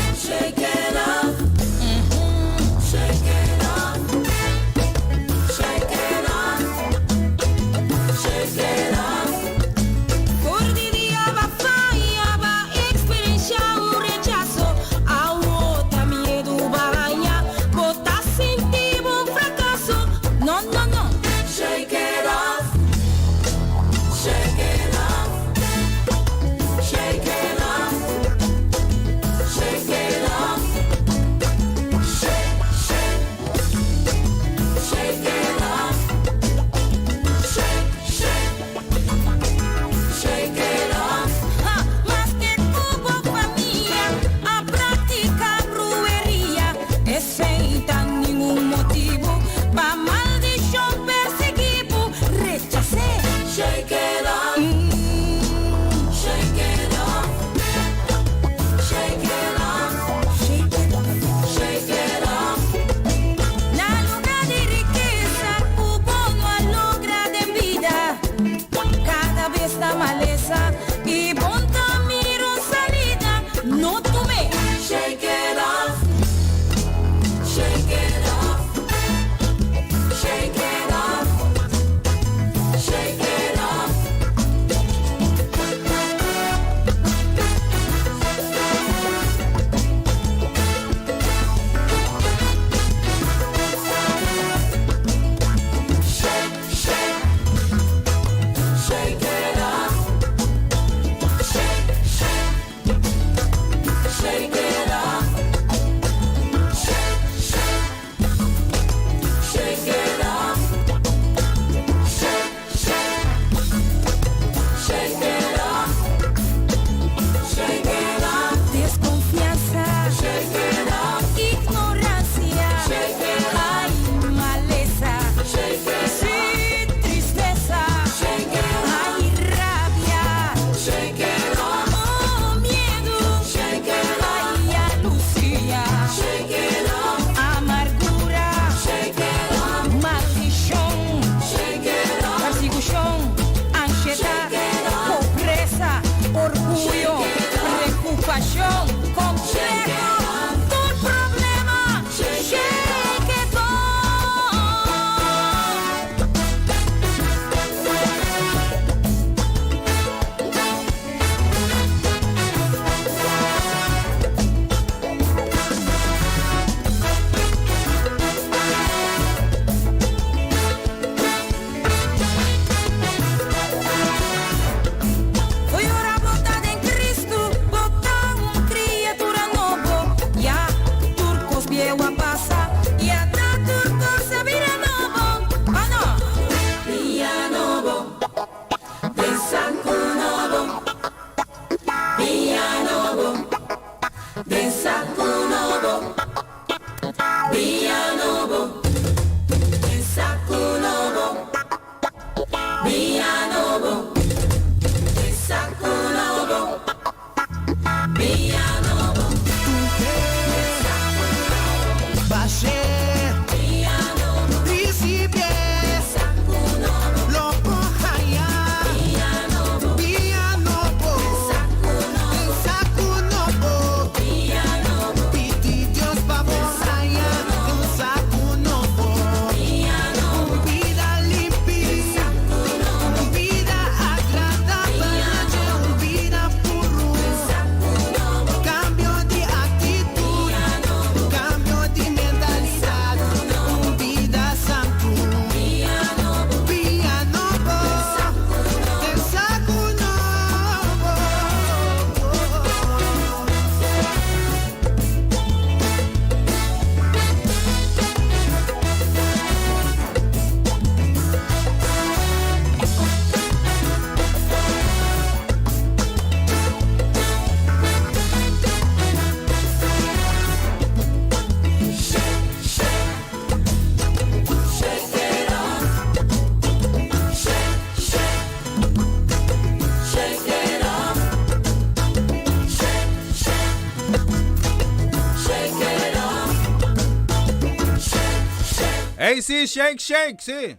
Ey si, shake shake, si.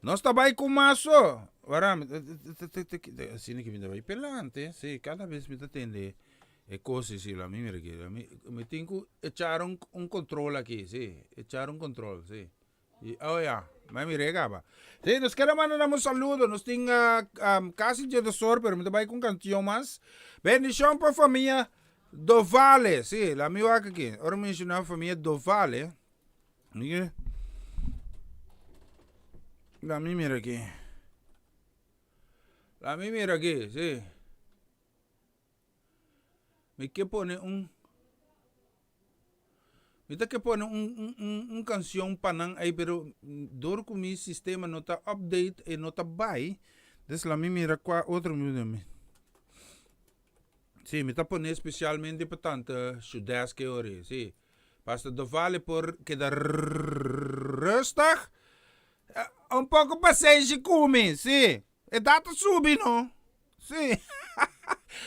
Nos ta bai ku mas so. Wara, asina ki mi ta bai pelante, si, kada bes mi ta tende e kos si, la mi mira aki, mi, mi tin ku echar un, un control aki, si, echar un control, si. Y, oh ya, mi mira kaba. Si, nos kere manda nan un saludo, nos tin kasi djedosor, pero mi ta bai ku un kantion mas. Bendishon pa famia Dovale, si, la mi wak aki, ora mi menshona famia Dovale, Mira. La mi mira aki. La mi mira aki, si. Mi ke pone un Mi ta ke pone un un un un canción pa nan ei pero dor ku mi sistema no ta update e no ta bai des la mi mira kua otro mi Si mi ta pone especialmente pa tante Shudeske ori si. Pastor Dovale por keda rustig. Un poco pasenshi ku mi, si. E data subi no. Si.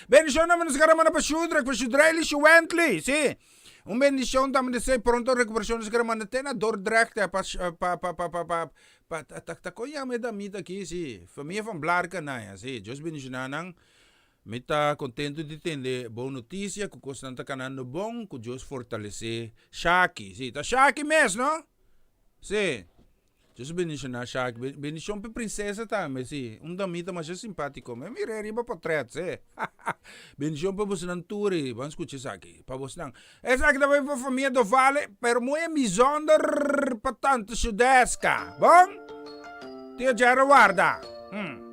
Bendishon tambe nos kere manda pa Shudrek, pa Shudrely, Shuwently, si. Un bendishon tambe di esei pronto rekuperashon nos kere manda te na Dordrecht pa pa pa pa pa pa pa ta ta kon yama e damita aki, si. Famia van Blarken aya, si. Dios bendishoná nan. Mi ta kontentu di tende bon notisia ku kosnan ta kanando bon, ku Dios fortalesé Shaki. Sí, ta Shaki mes, no? Sí. Dios bendishoná Shaki. Bendishon p'e prinsesa tambe, sí. Un damita masha simpátiko. Mi a mir'é riba potrèt, sí. Bendishon pa bosonan tur i ban skucha esaki pa bosnan. Esaki ta bai pa famia Dovale, pero muy en bijzonder pa tante Shudeska. Bon? Tio Jerry warda. Hmm.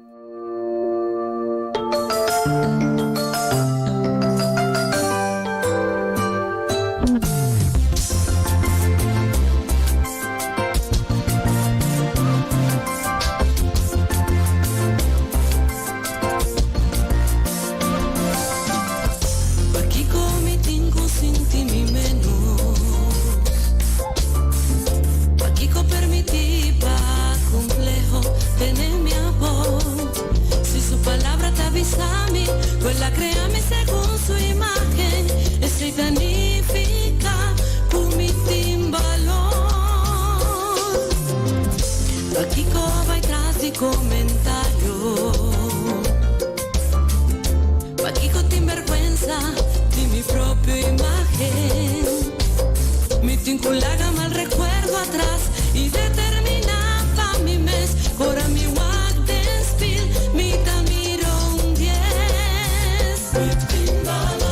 Pakiko mi tin ku sinti mi menos? Pakiko permití pa kompleho tene mi abou? Si su palabra ta bisa mi ku el a krea mi segun su imágen, esei ta nifiká ku mi tin balor. Pakiko bai tras di komentario? Pakiko tin bèrgwensa di mi propio imágen? Mi tin ku laga mal rekuerdo atras i determiná pa mi mes. Ora mi wak den spil, mi ta mira un dies. Mi tin balor.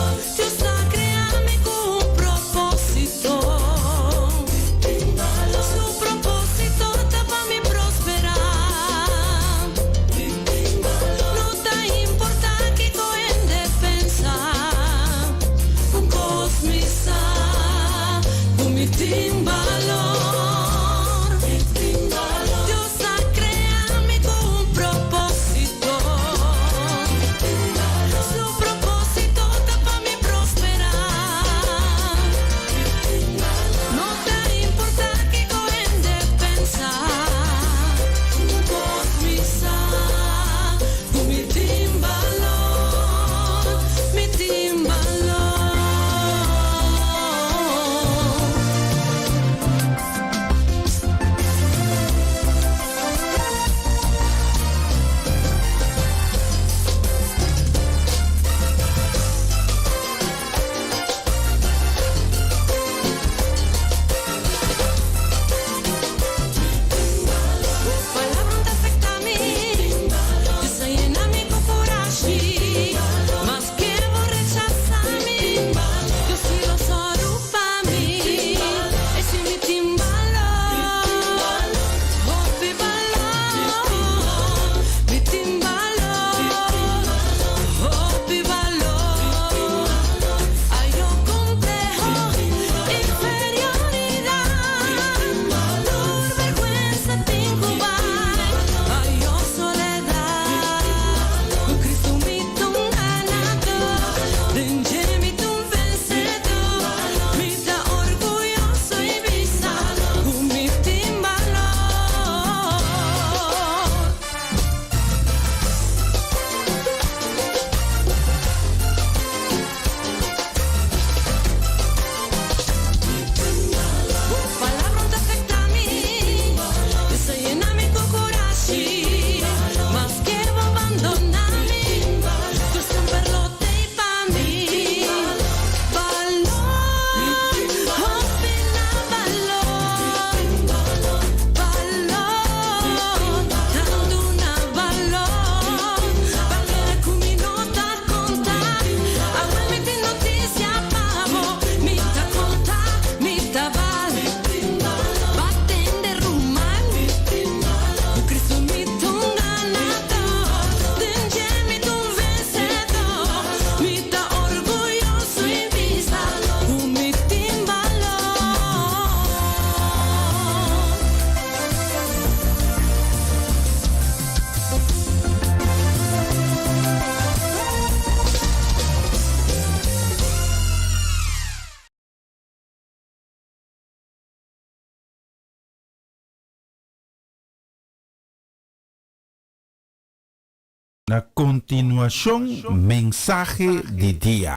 Na kontinuashon mensahe di dia.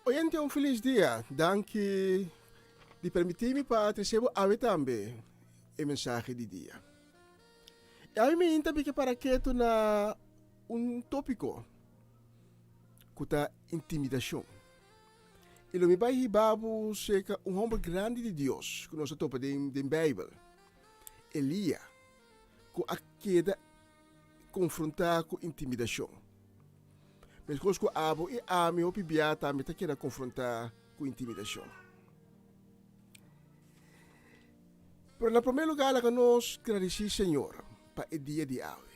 Oyente un feliz dia. Danki di permiti mi pa trece bo awe tambe e mensahe di dia. E awe mi inta bike para ketu na un topico cu ta intimidacion. Y lo mi bay hiba bo cerca un homber grandi di Dios cu nos a topa den den Bijbel, Elia, cu a keda konfrontá ku intimidashon. Meskos ku abo i ami hopi bia tambe ta keda konfrontá ku intimidashon. Pero na promé lugá laga nos gradisí Señor pa e dia di awe.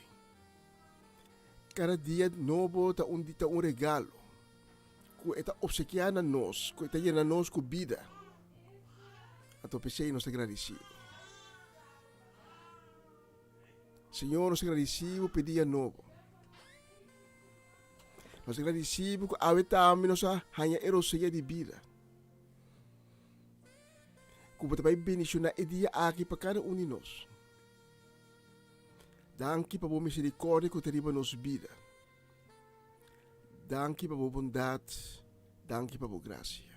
Kada dia nobo ta un ta un regalo ku e ta opsekiá na nos, ku e ta yena nos ku bida. Anto p'esei nos ta gradisido. Señor, nos ta gradisí bo p'e dia nobo. Nos ta gradisí bo ku awe tambe nos a haña e rosea di bida. Ku bo ta bai bendishoná e dia aki pa kada un di nos. Danki pa bo miserikordia ku ta riba nos bida. Danki pa bo bondat, danki pa bo grasia.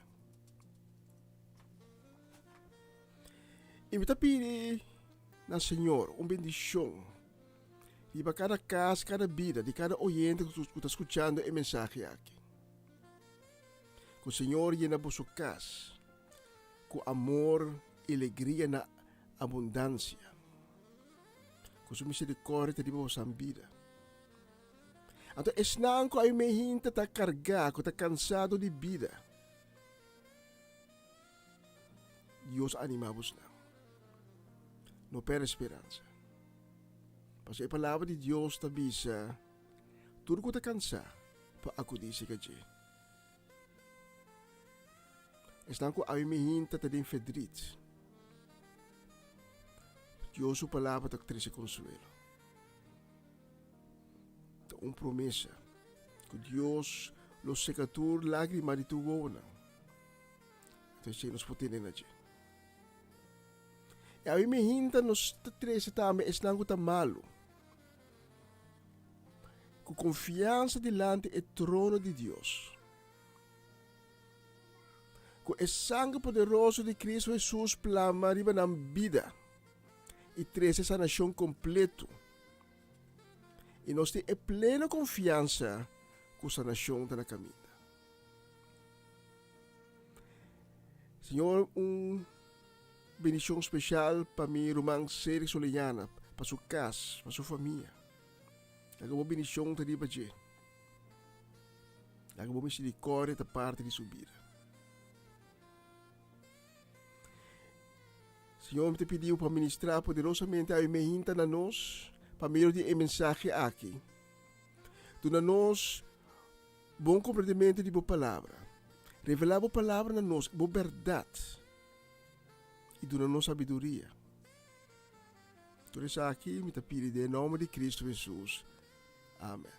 I mi ta pidi na Señor un bendishon riba kada kas, kada bida di kada oyente ku ta skuchando e mensahe aki. Ku Señor yena boso kas ku amor i legria na abundansia. Ku su miserikordia ta riba bosan bida. Anto esnan ku awe hinta ta kargá, ku ta kansado di bida, Dios anima bosnan. No perde speransa. Pasobra e palabra di Dios ta bisa, Tur ku ta kansá, por akudí serka dje. Esnan ku awe mihinta ta den ferdrit. Dios su palabra ta trese konsuelo. Ta un promesa ku Dios lo seka tur lágrima di tur wowonan. Entonces nos por tene na dje. E awe mihinta nos ta trese tambe esnan ku ta malu. Ku konfiansa dilanti e trono di Dios. Ku e sangre poderoso di Cristo Hesus plama riba nan bida i trese sanashon kompleto. I nos tin e pleno konfiansa ku sanashon ta na kaminda. Señor, un bendicion special pa mi ruman Cedric Solellana, pa su cas, pa su famia. Laga bo bendicion ta riba dje. Laga bo misericordia ta parti di su bida. Señor, mi ta pidi bo pa ministra poderosamente awe mehinta na nos pa medio di e mensahe aki. Duna nos Bon komprendimentu di bo Palabra. Revelá bo Palabra na nos, bo bèrdat, i duna nos sabiduria. Tur esaki mi ta pidi den e nòmber di Kristu Hesus. Amen.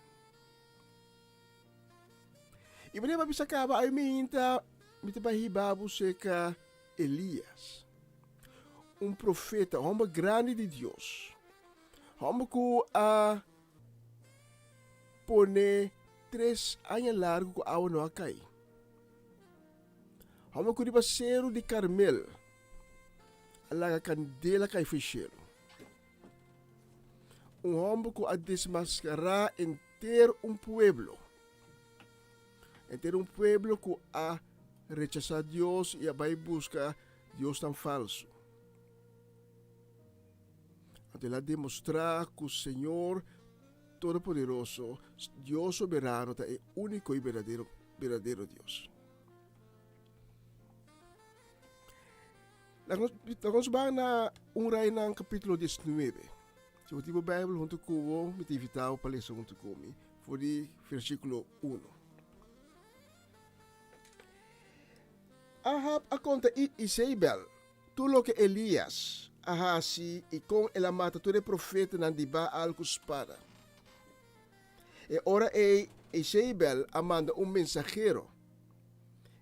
I manera mi a bisa kaba, ai mi hinta, mi ta bai hiba bo serka Elias, un profeta, hòmber grandi di Dios, hòmber ku a Pone tres aña largu ku awa no a kai. Hòmber ku riba seru di Karmel a laga kandela kai for shelu. Un hòmber ku a desmaskará enter un pueblo. Enter un pueblo ku a rechasá Dios i a bai buska diosnan falsu. Anto el a demostrá ku Señor Todopoderoso, Dios Soberano, ta e úniko i berdadero, berdadero Dios. Laga nos ban na 1 Reinan kapítulo 19. Si bo tin bo Bijbel huntu ku bo, mi ta invitá bo pa lesa huntu ku mi for di versíkulo 1. Ahab a konta Isabel. tur loke Elias a hasi i kon el a mata tur e profetanan di Baal ku spada. E ora ei Izebel a manda un mensahero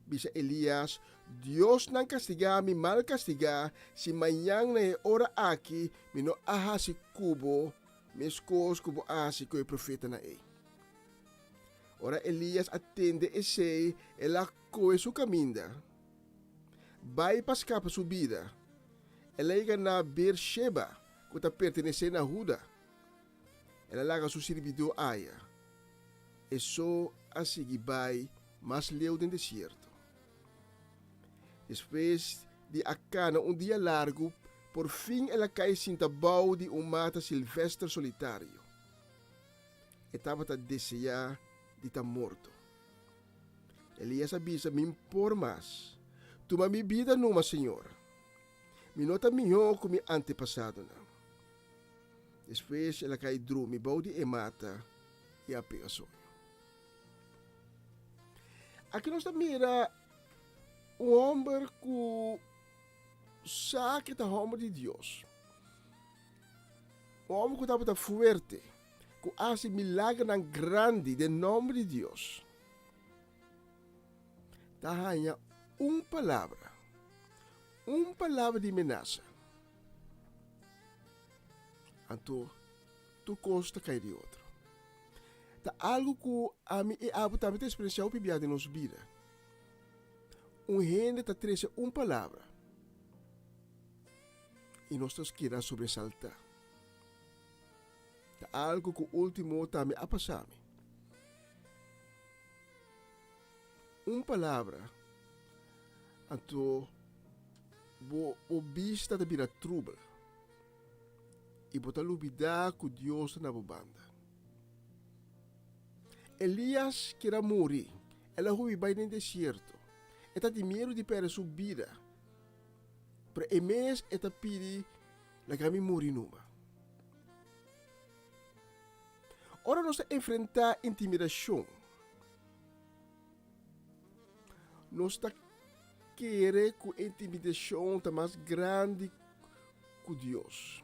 bisa Elias, Diosnan kastigá mi mal kastigá si mañan na e ora aki mi no a hasi ku bo meskos ku bo a hasi ku e profetanan ei. Ora Elias a tende esei, el a kohe su kaminda bai pa skapa su bida. El a yega na Beer-sheba, ku ta pertenesé na Huda. El a laga su sirbidó aya. E so a sigui bai mas leu den desierto. Despues di a kana un dia largu, por fin el a kai sinta bou di un mata silvester solitario. E tabata deseá di ta morto. Elías a bisa, Mi por mas. Tuma mi bida numa, Señor. Mi no ta mihó ku mi antepasadonan. Despues el a kai drumi bou di e mata i a pega soño. Aki nos ta mira un hòmber ku sa ke ta hòmber di Dios. Un hòmber ku tabata fuerte, ku a hasi milagernan grandi den nòmber di Dios. Ta haña un palabra, un palabra di menasa. Anto tur kos ta kai di otro. Ta algu ku ami i abo tambe ta eksperensiá hopi bia den nos bida. Un hende ta trese un palabra i nos ta keda sobresaltá. Ta algu ku último tambe a pasa mi. Un palabra, anto bo bo bista ta bira trubel i bo ta lubidá ku Dios ta na bo banda. Elias kier a muri, el a hui bai den desierto. E ta tin miedu di pèrdè su bida, pero e mes e ta pidi, Laga mi muri numa. Ora nos ta enfrentá intimidashon, nos ta kere ku e intimidashon ta mas grandi ku Dios.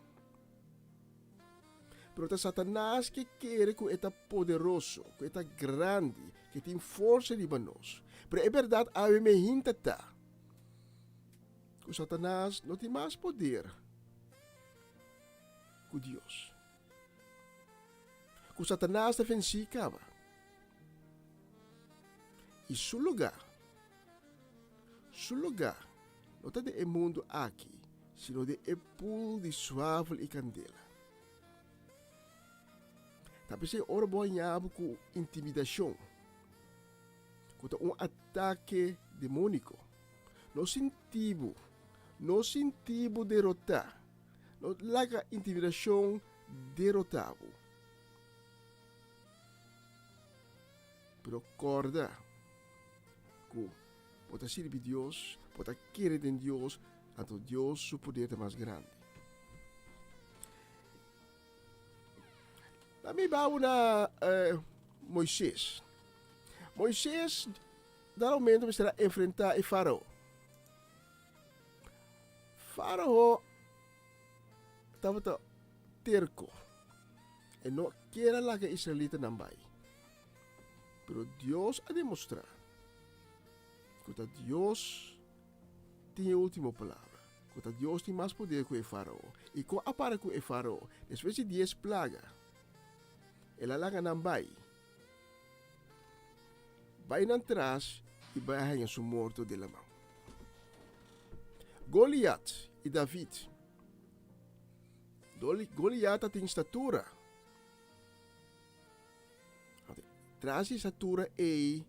Pero ta Satanas ke kere ku e ta poderoso, ku e ta grandi, ku e tin forsa riba nos. Pero e bèrdat awe mehinta ta ku Satanas no tin mas poder ku Dios. Ku Satanas ta vensí kaba. I su lugá, su lugá no ta den e mundu aki, sino den e pul di suafel i kandela. Ta p'esei ora bo haña bo ku intimidashon, ku ta un atake demóniko, no sinti bo, no sinti bo derotá, no laga intimidashon derotá bo. Pero kòrda ku bo ta sirbi Dios, bo ta kere den Dios, anto Dios su poder ta mas grandi. Na mi bou na eh, Moises. Moises, dado momento mester a enfrentá e Farao. Farao tabata terko. E no kier a laga e israelitanan bai. Pero Dios a demostrá ku ta Dios tin e último palabra, ku ta Dios tin mas poder ku e Fárao. I kon a para ku e Fárao? Despues di dies plaga, el a laga nan bai. Bai nan tras i bai a haña su morto den laman. Goliat i David. Goliat ta tin statura. Tras di statura ei,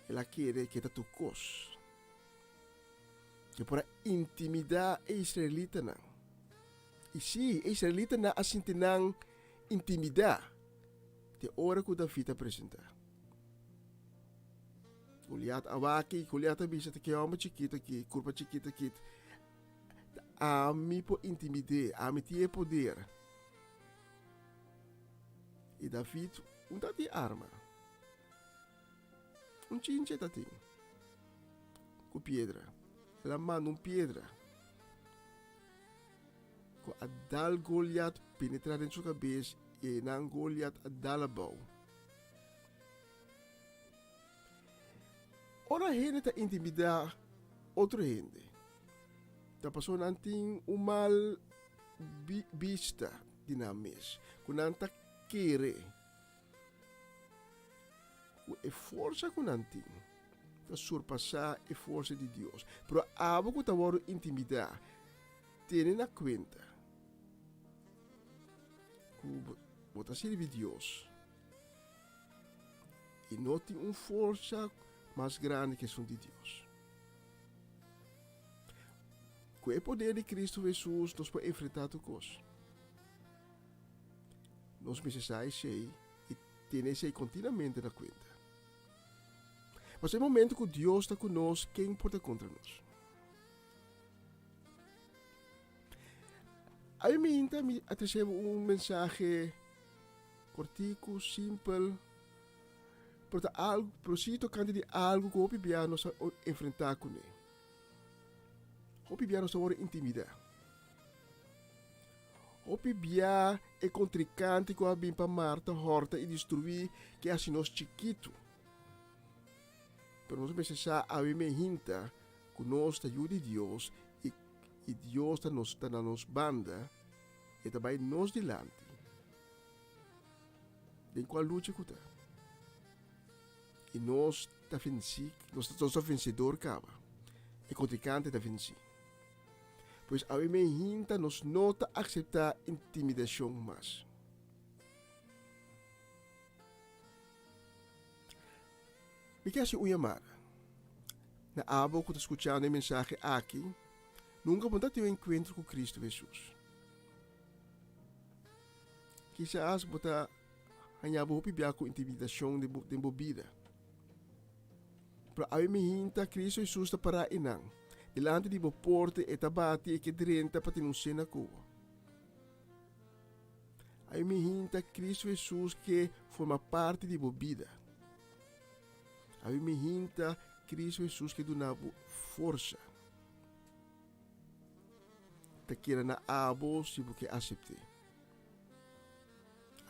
el a kere ke ta tur kos. Ke por a intimidá e israelitanan. I sí, e israelitanan a sinti nan intimidá te ora ku David a presentá. Goliat a wak i Goliat a bisa, ta ke hòmber chikitu aki, kurpa chikitu aki, ta ami por intimid'é, ami tin e poder. I David un ta tin arma, un chinche ta tin ku piedra. El a manda un piedra. ku a dal Goliat penetrá den su kabes i einan Goliat a dal abou. Ora hende ta intimidá otro hende, ta pasobra nan tin un mal bista di nan mes, ku nan ta kere ku e forsa ku nan tin ta surpasá e forsa di Dios. Pero abo ku ta wòrdu intimidá, tene na kuenta ku bo ta sirbi Dios i no tin un forsa mas grandi ku esun di Dios. Ku e poder di Kristu Hesus nos por enfrentá tur kos. Nos mester sa esei i tene esei kontinuamente na kuenta. Pasobra e momento ku Dios ta ku nos, ken por ta kontra nos? Awe minta mi a trese bo un mensahe kortiku, simpel, pero ta algu, pero si tokante di algu ku hopi bia nos a enfrentá kuné. Hopi bia nos ta wòrdu intimidá. Hopi bia e kontrinkante ku a bin pa marta, hòrta i destruí ke hasi nos chikitu. Pero nos mester sa awe mehinta ku nos ta yu di Dios i i Dios ta nos ta na nos banda, e ta bai nos dilanti den kual lucha ku ta. I nos ta vensí, nos ta nos ta vensedor kaba. E kontrinkante ta vensí. Pues awe mehinta nos no ta akseptá intimidashon mas. Mi ke hasi un yamada na abo ku ta skuchando e mensahe aki, nunka bo no ta tin un enkuentro ku Kristu Hesus. Kisas bo ta haña bo hopi bia ku intimidashon den bo bida. Pero awe mihinta Kristu Hesus ta pará einan, dilanti di bo porta, e ta bati, e ke drenta pa tene un sena ku bo. Awe mihinta Kristu Hesus ke forma parti di bo bida. Awe mihinta Kristu Hesus ke duna bo forsa. Ta keda na abo si bo ke asept'é.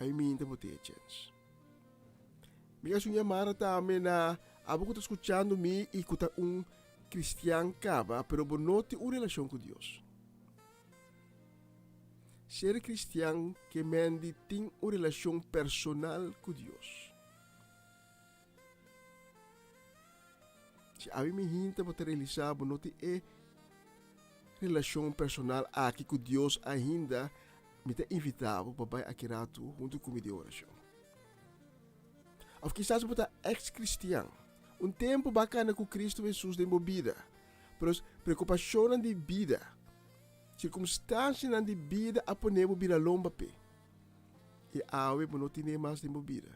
Awe mihinta bo tin e chèns. Mi a hasi un yamada tambe na abo ku ta skuchando mi i ku ta un kristian kaba, pero bo no tin un relashon ku Dios. Ser kristian ke men di tin un relashon personal ku Dios. Si awe mi hinta bo ta realisá bo no tin e relashon personal aki ku Dios ainda, mi ta invitá bo pa bai aki ratu huntu ku mi den orashon. Òf kisas bo ta eks-kristian. Un tempu bo a kana ku Kristu Hesus den bo bida, pero preokupashonnan di bida, sirkumstansianan di bida a pone bo bira lomba p'e. I awe bo no tine mas den bo bida.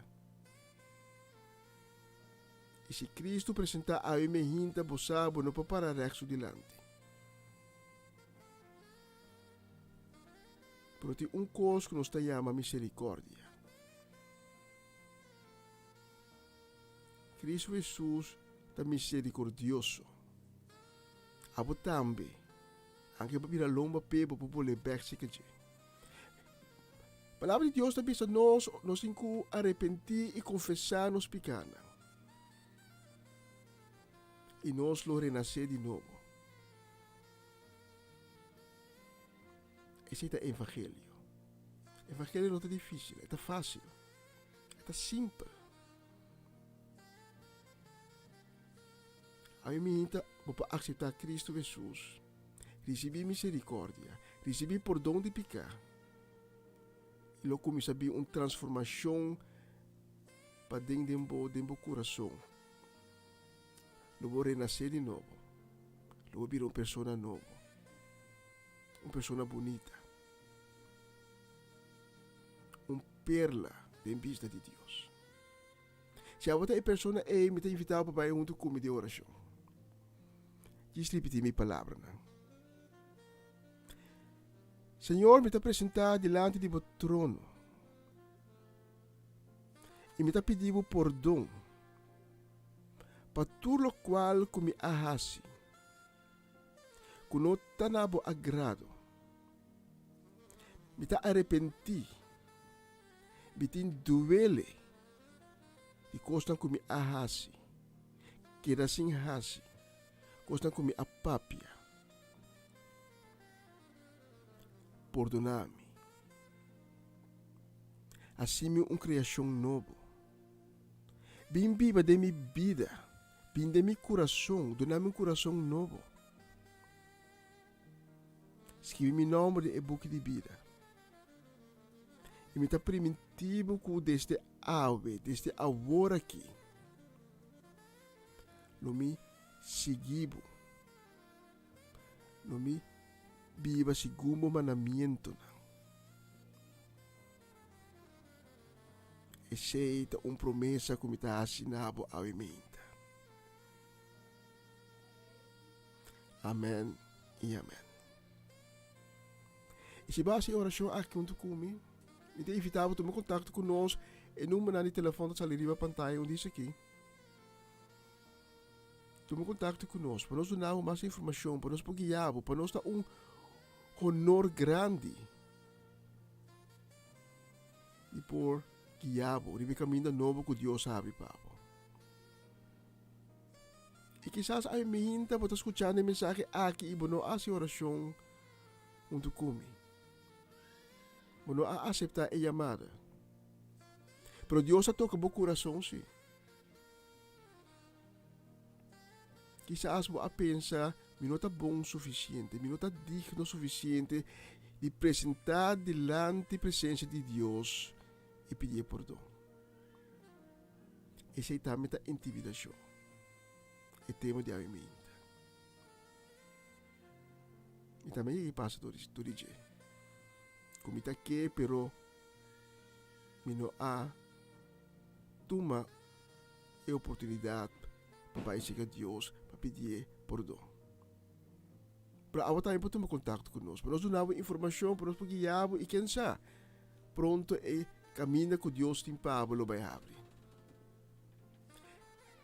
I si Kristu presentá awe mehinta, bo sa bo no por para règt su dilanti. Pero tin un kos ku nos ta yama miserikòrdia. Kristu Hesus ta miserikordioso. Abo tambe, anke bo bira lomba p'e, bo por bolé bèk serka dje. Palabra di Dios ta bisa nos, nos tin ku arepentí i konfesá nos pikánan. I nos lo renasé di nobo. Esei ta evangelio. Evangelio no ta difísil, e ta fásil. E ta simpel. Ami minta bo por akseptá Kristu Hesus, risibí miserikòrdia, risibí pordon di piká, i lo kuminsá bin un transformashon paden den bo, den bo kurason. Lo bo renasé di nobo. Lo bo bira un persona nobo. Un persona bunita. Un perla den bista di Dios. Si abo ta e persona ei, mi ta invitá bo pa bai huntu ku mi den orashon. Djis ripití mi palabranan. Señor, mi ta presentá dilanti di bo trono i mi ta pidi bo pordon pa tur lokual ku mi a hasi ku no ta na bo agrado. Mi ta arepentí. Mi tin duele di kosnan ku mi a hasi, keda sin hasi, kosnan ku mi a papia. Pordoná mi. Hasi mi un kreashon nobo. Bin biba den mi bida, bin den mi kurason, duna mi un kurason nobo. Skibi mi nomber den e buki di bida. I mi ta primintí bo ku desde awe, desde awor aki, lo mi sigui bo. Lo mi biba segun bo mandamientonan. Esei ta un promesa ku mi ta hasi na bo awe meinta. Amen i amen. I si bo hasi e orashon aki huntu ku mi, mi ta invitá bo tuma kontakto ku nos. E numbernan di telefòn ta sali riba pantaya un dis aki. Tuma kontakto ku nos pa nos duna bo mas informashon, pa nos por guia bo, pa nos ta un honor grandi di por guia bo riba e kaminda nobo ku Dios a habri pa bo. I kisas ai mihinta bo ta skuchando e mensahe aki i bo no a hasi orashon huntu ku mi. Bo no a aseptá e yamada. Pero Dios a toka bo kurason sí. Kisas bo a pensa, Mi no ta bon sufisiente, mi no ta digno sufisiente di presentá dilanti presensia di Dios i pidié pordon. Esei tambe ta intimidashon, e tema di awe meinta. Mi tambe yega i pasa dor di dje, ku mi ta ke pero mi no a tuma e oportunidat pa bai serka Dios pa pidié pordon. Pero abo tambe por tuma kontakto ku nos, pa nos duna bo informashon, pa nos por guia bo i ken sa, pronto e kaminda ku Dios tin pa bo lo bai habri.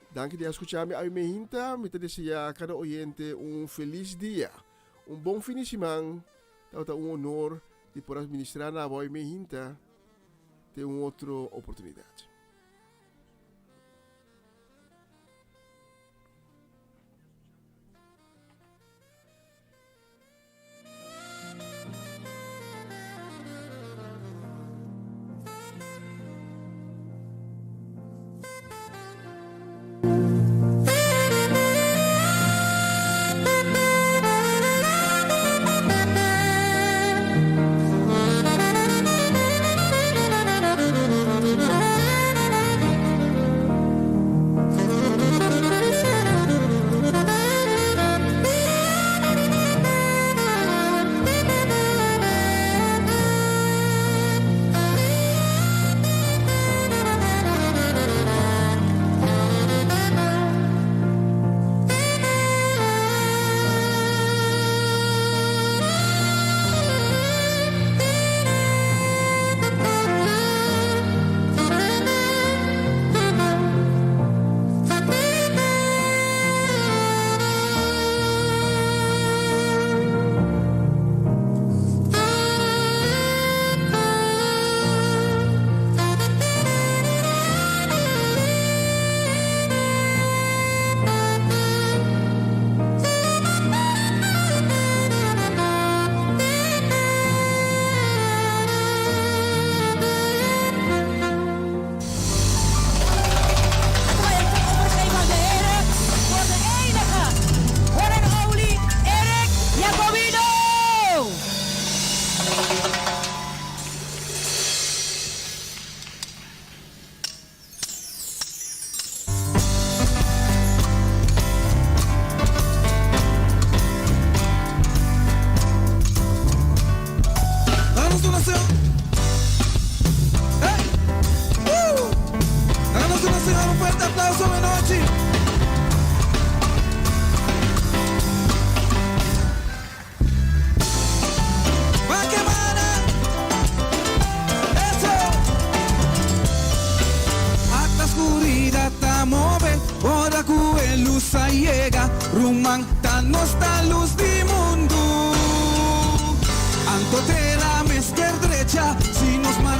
Danki di a skucha mi awe mehinta. Mi ta deseá kada oyente un felis dia, un bon fin di siman. Tabata un honor di por a ministrá na abo awe mehinta. Te un otro oportunidat.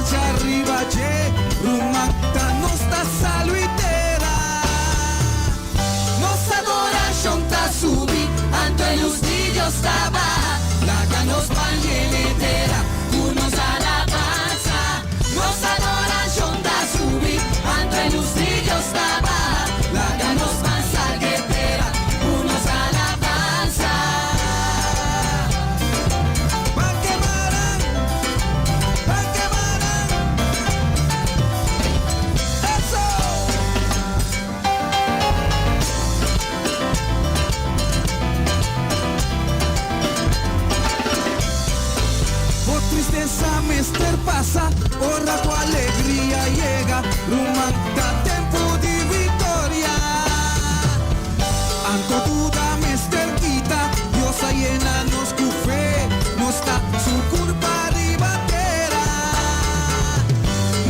mancha riba dje, ruman, ta nos ta salu i tera. Nos adorashon ta subi, anto e lus di Dios ta baha, laga nos pan yena e tera ku nos alabansa. Nos adorashon ta subi, anto e lus di Dios ta baha, laga nos pan salga e tera ku nos alabansa. Ban kemaran, ban kemaran, eso! Bo tristesa mester pasa, ora ku alegria yega, ruman, ta tempu di viktoria. Anto duda mester kita, Dios a yena nos ku fe, nos ta su kurpa riba tera.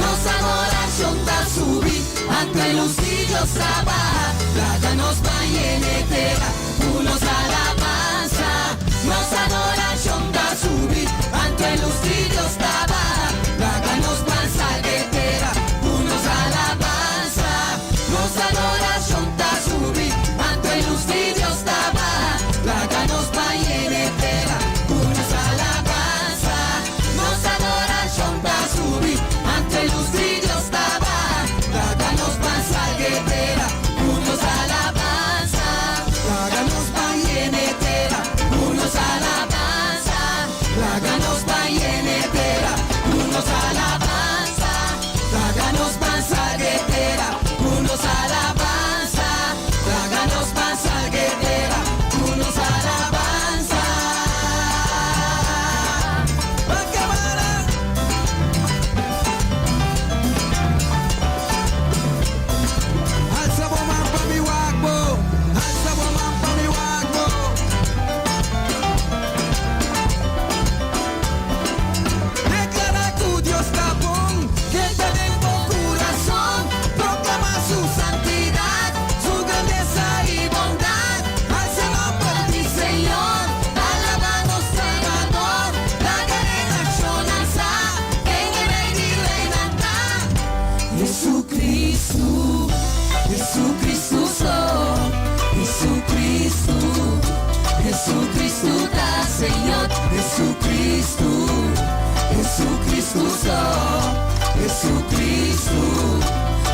Nos adorashon ta subi, anto e lus di Dios ta baha, laga nos pan yena e tera, ku nos alabansa. Nos adorashon ta subi, anto e lus di Dios ta baha, laga nos pan salga e tera, ku nos alabansa. Nos adorashon ta subi, anto e lus di Dios ta baha, laga nos pan yena e tera, ku nos alabansa. Nos adorashon ta subi, anto e lus di Dios ta baha, laga nos pan salga e tera, ku nos alabansa. Laga nos pan yena e tera, ku nos alabansa. Laga nos pan yena e tera, ku nos alabansa. Laga nos pan salga e tera, ku nos alabansa. Laga nos pan salga e tera, ku nos alabansa. Ban kemara. Alsa bo man pa mi wak bo, alsa bo man pa mi wak bo. Deklará ku Dios ta bon, keda den bo kurason. Proklamá su santidat, su grandesa i bondat. Alsa nòmber di Señor, alabá nos Salbador. Laga e nashonnan sa, ken e Rei di reinan ta. Jesucristo, Jesucristo so, Jesucristo, Jesucristo ta Señor. Jesucristo, Jesucristo so, Jesucristo,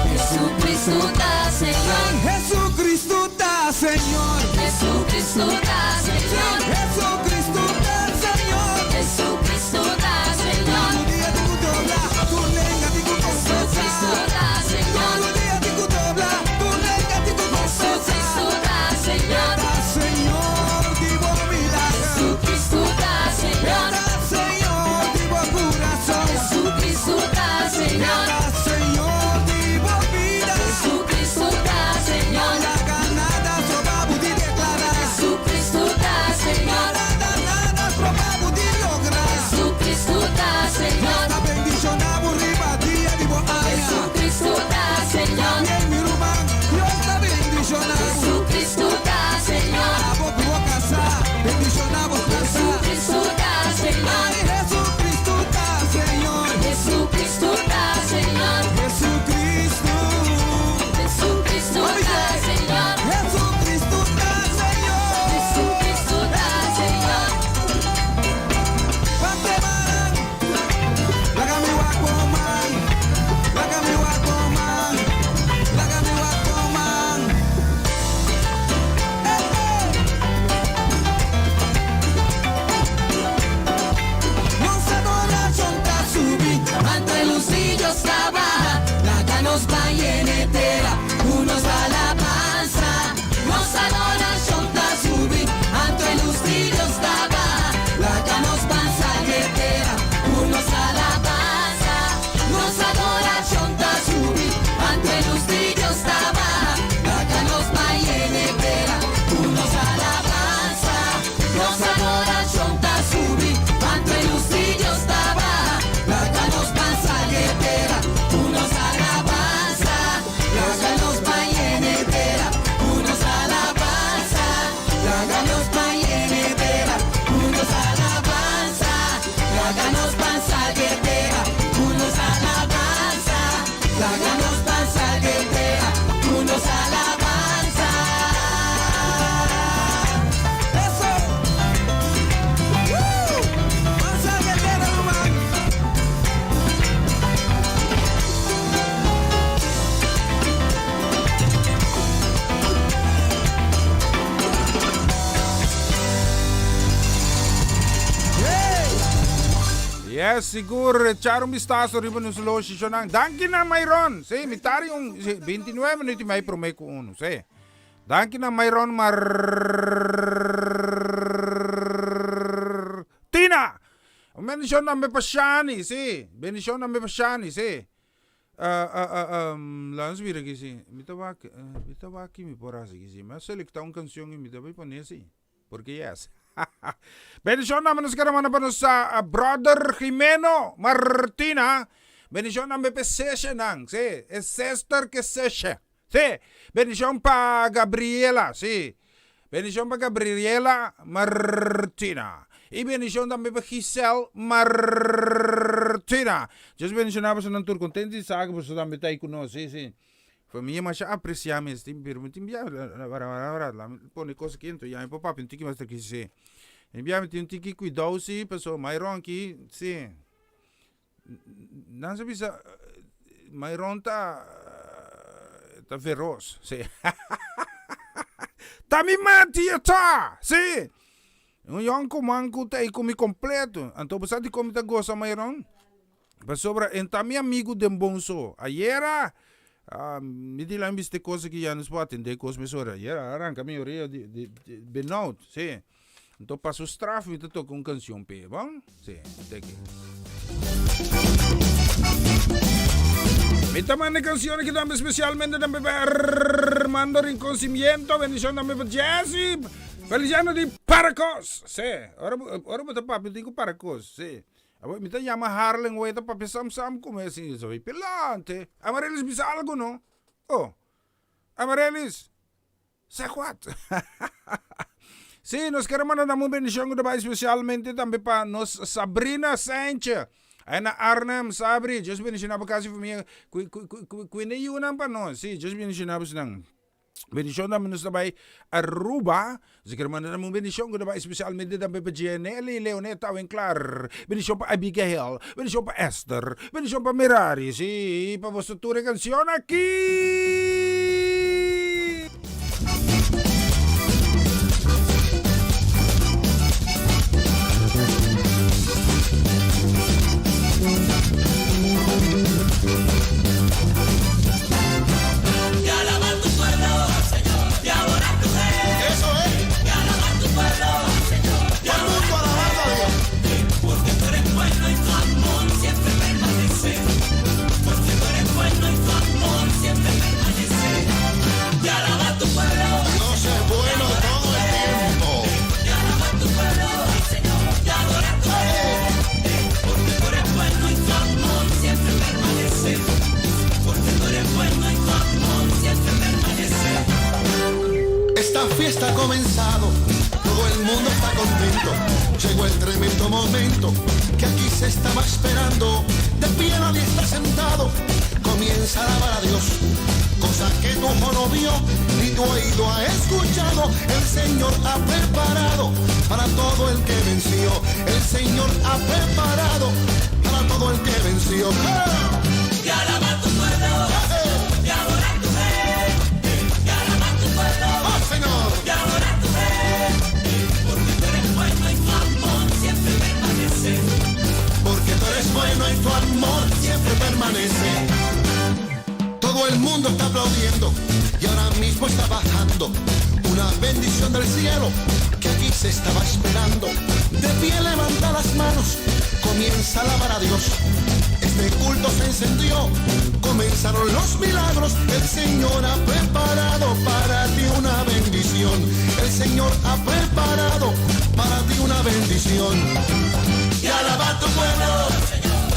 Jesucristo ta Señor. Jesucristo ta Señor. Jesucristo ta Señor. Jesucristo ta Señor. Jesucristo ta Señor. Tur dia tin ku dobla, tur lenga tin ku Jesucristo konfesá. ta Señor. Tur dia tin ku dobla, tur lenga tin ku Jesucristo konfesá. ta Señor. Ta Señor di bo milagro. Jesucristo ta Señor. Ta Señor di bo kurason. Jesucristo ta Señor. Ta Señor di bo bida. Jesucristo ta Señor. No laga nada stroba bo di deklará. Jesucristo ta Señor. Nada, nada stroba bo di logra. Jesucristo ta Señor. Ta bendishoná bo riba dia di bo aña. Jesucristo ta Señor. Bien, mi ruman, Dios ta bendishoná bo. Jesucristo ta Señor. Yes, sigur. Echar un vistazo riba nos loshi shonan. Danki na Myron. Sí, mi tari un sí, 29 minuut y mei prome ku uno. Sí. Danki na Myron Martina. Un bendicion tambe pa Shani, sí. Bendicion tambe pa Shani, sí. Uh, uh, uh, um, laat ons mira aquí, sí. Mi ta wak, mi ta wak mi por haci aquí, sí. Mi a selecta un canción y mi ta bay pone sí. Porque yes. Bendicion tambe nos kere manda pa nos brother Jimeno Martina. Bendicion tambe pa e seshenan, sí. E sister ke seshe. Sí. Bendicion pa Gabriela, sí. Bendicion pa Gabriela Martina. Y bendicion tambe pa Giselle Martina. Dios bendiciona boso nan tur. Contento di sa cu boso tambe ta ahi cu nos, sí, sí. Famia masha aprecia mes tin pero mi tin bia wara wara wara la mi pone cos aki anto ya mi por papia un tiki mas trankil si mi bia mi tin un tiki cuidou si pasobra Myron aki si nan sa bisa Myron ta ta feroz si ta mi mati e ta si un yonkuman cu ta ei cu mi completo anto bo sa dicon mi ta gosa Myron? Pasobra en ta mi amigu den bon so. Ayera, mi di lan biste kos aki ya nos por atende kos mesora. Ayera a ranka mi orea di di di benoud, si. Anto pa su straf mi ta toka un kanshon p'e, bon? Si, teke. Mi ta manda e kanshon aki tambe spesialmente tambe pa Armando Rincon Cimiento, bendishon tambe pa Jessy Feliciano di Paracos, si. Ora bo ora bo ta papia bo tin ku Paracos, si. Awor mi ta yama Harlem wei ta papia sam sam ku mi asin so pilante. Amarelys bisa algo no? Oh. Amarelys, zeg wat. Sí, nos kere manda nan un bendicion ku ta bai spesialmente tambe pa nos Sabrina Saintje. Ai na Arnhem, Sabri, Dios bendiciona bo kas i famia. Ku ku ku kuida e yunan pa nos. Sí, Dios bendiciona bosnan. Bendicion tambe nos ta bay Aruba. Nos quiere manda tambe un bendicion cu ta bay especialmente tambe pa Gianelli Leoneta Winklar. Bendicion pa Abigail. Bendicion pa Esther. Bendicion pa Merari. Sí, pa boso tur e cancion aki. Esta fiesta ha comenzado, todo el mundo está contento. Llegó el tremendo momento que aquí se estaba esperando. De pie nadie está sentado, comienza a alabar a Dios. Cosa que tu ojo no vio, ni tu oído ha escuchado. El Señor ha preparado para todo el que venció. El Señor ha preparado para todo el que venció. Y alaba tu pueblo, y adora tu gente, y alaba tu pueblo, ¡Oh, Señor! Y adora tu gente, porque tú eres bueno y tu amor siempre permanece. Porque tú eres bueno y tu amor siempre permanece. Todo el mundo está aplaudiendo y ahora mismo está bajando una bendición del cielo que aquí se estaba esperando. De pie levanta las manos, comienza a alabar a Dios. Este culto se encendió, comenzaron los milagros. El Señor ha preparado para ti una bendición. El Señor ha preparado para ti una bendición. Y alaba tu pueblo,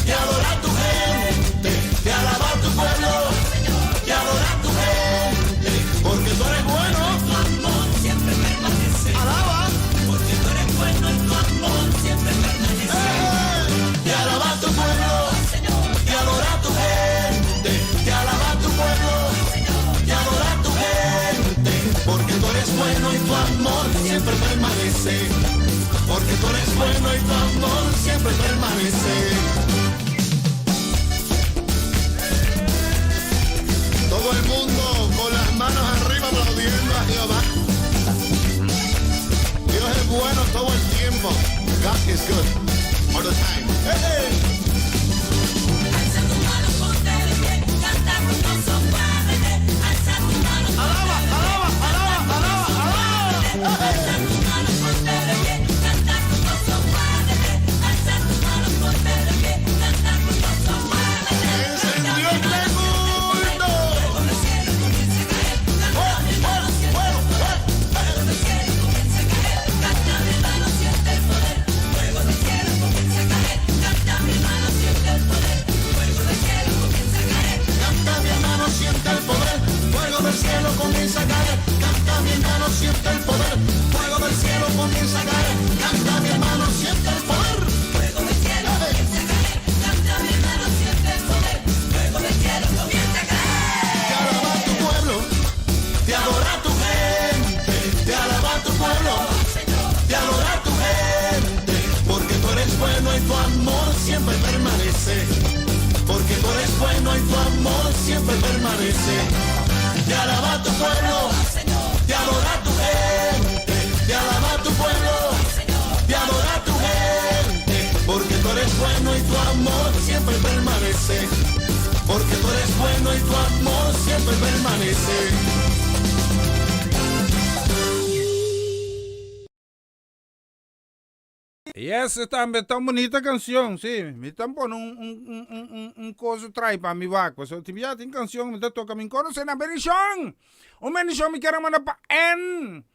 y adora tu gente, y alaba tu pueblo, y adora tu gente, porque tú eres bueno. Tu amor siempre permanece. Alaba. Porque tú eres bueno y tu amor siempre permanece. Y alaba tu pueblo, y adora tu gente, y alaba tu pueblo, y adora tu gente, porque tú eres bueno y tu amor siempre permanece. Porque tú eres bueno y tu amor siempre permanece. Todo el mundo con las manos arriba aplaudiendo a Jehová. Dios es bueno todo el tiempo. God is good. Other time. Hey, hey. Alaba, alaba, alaba, alaba, alaba. Hey, hey. Encendió el culto. Fuego, fuego, fuego, Canta mi hermano, siente el poder. Fuego del cielo comienza a caer. Canta mi hermano, siente el poder. Fuego del cielo comienza a caer. Canta mi hermano, siente el poder. Fuego del cielo comienza a caer. Canta mi hermano, siente el poder. Fuego del cielo comienza a caer. Te alaba tu pueblo, te adora tu gente, te alaba tu pueblo, te adora tu gente, porque tú eres bueno y tu amor siempre permanece. Porque tú eres bueno y tu amor siempre permanece. Te alaba tu pueblo, te adora tu gente, te alaba tu pueblo, te adora tu gente, porque tú eres bueno y tu amor siempre permanece. Porque tú eres bueno y tu amor siempre permanece. Yes, e tambe ta un bunita cancion, si. Mi ta pone un, un, un, un, un, un cosa trai pa mi wak. Paso tin bia tin cancion mi ta toca mi conoce na bendicion. Un bendicion mi kier a manda pa Ann.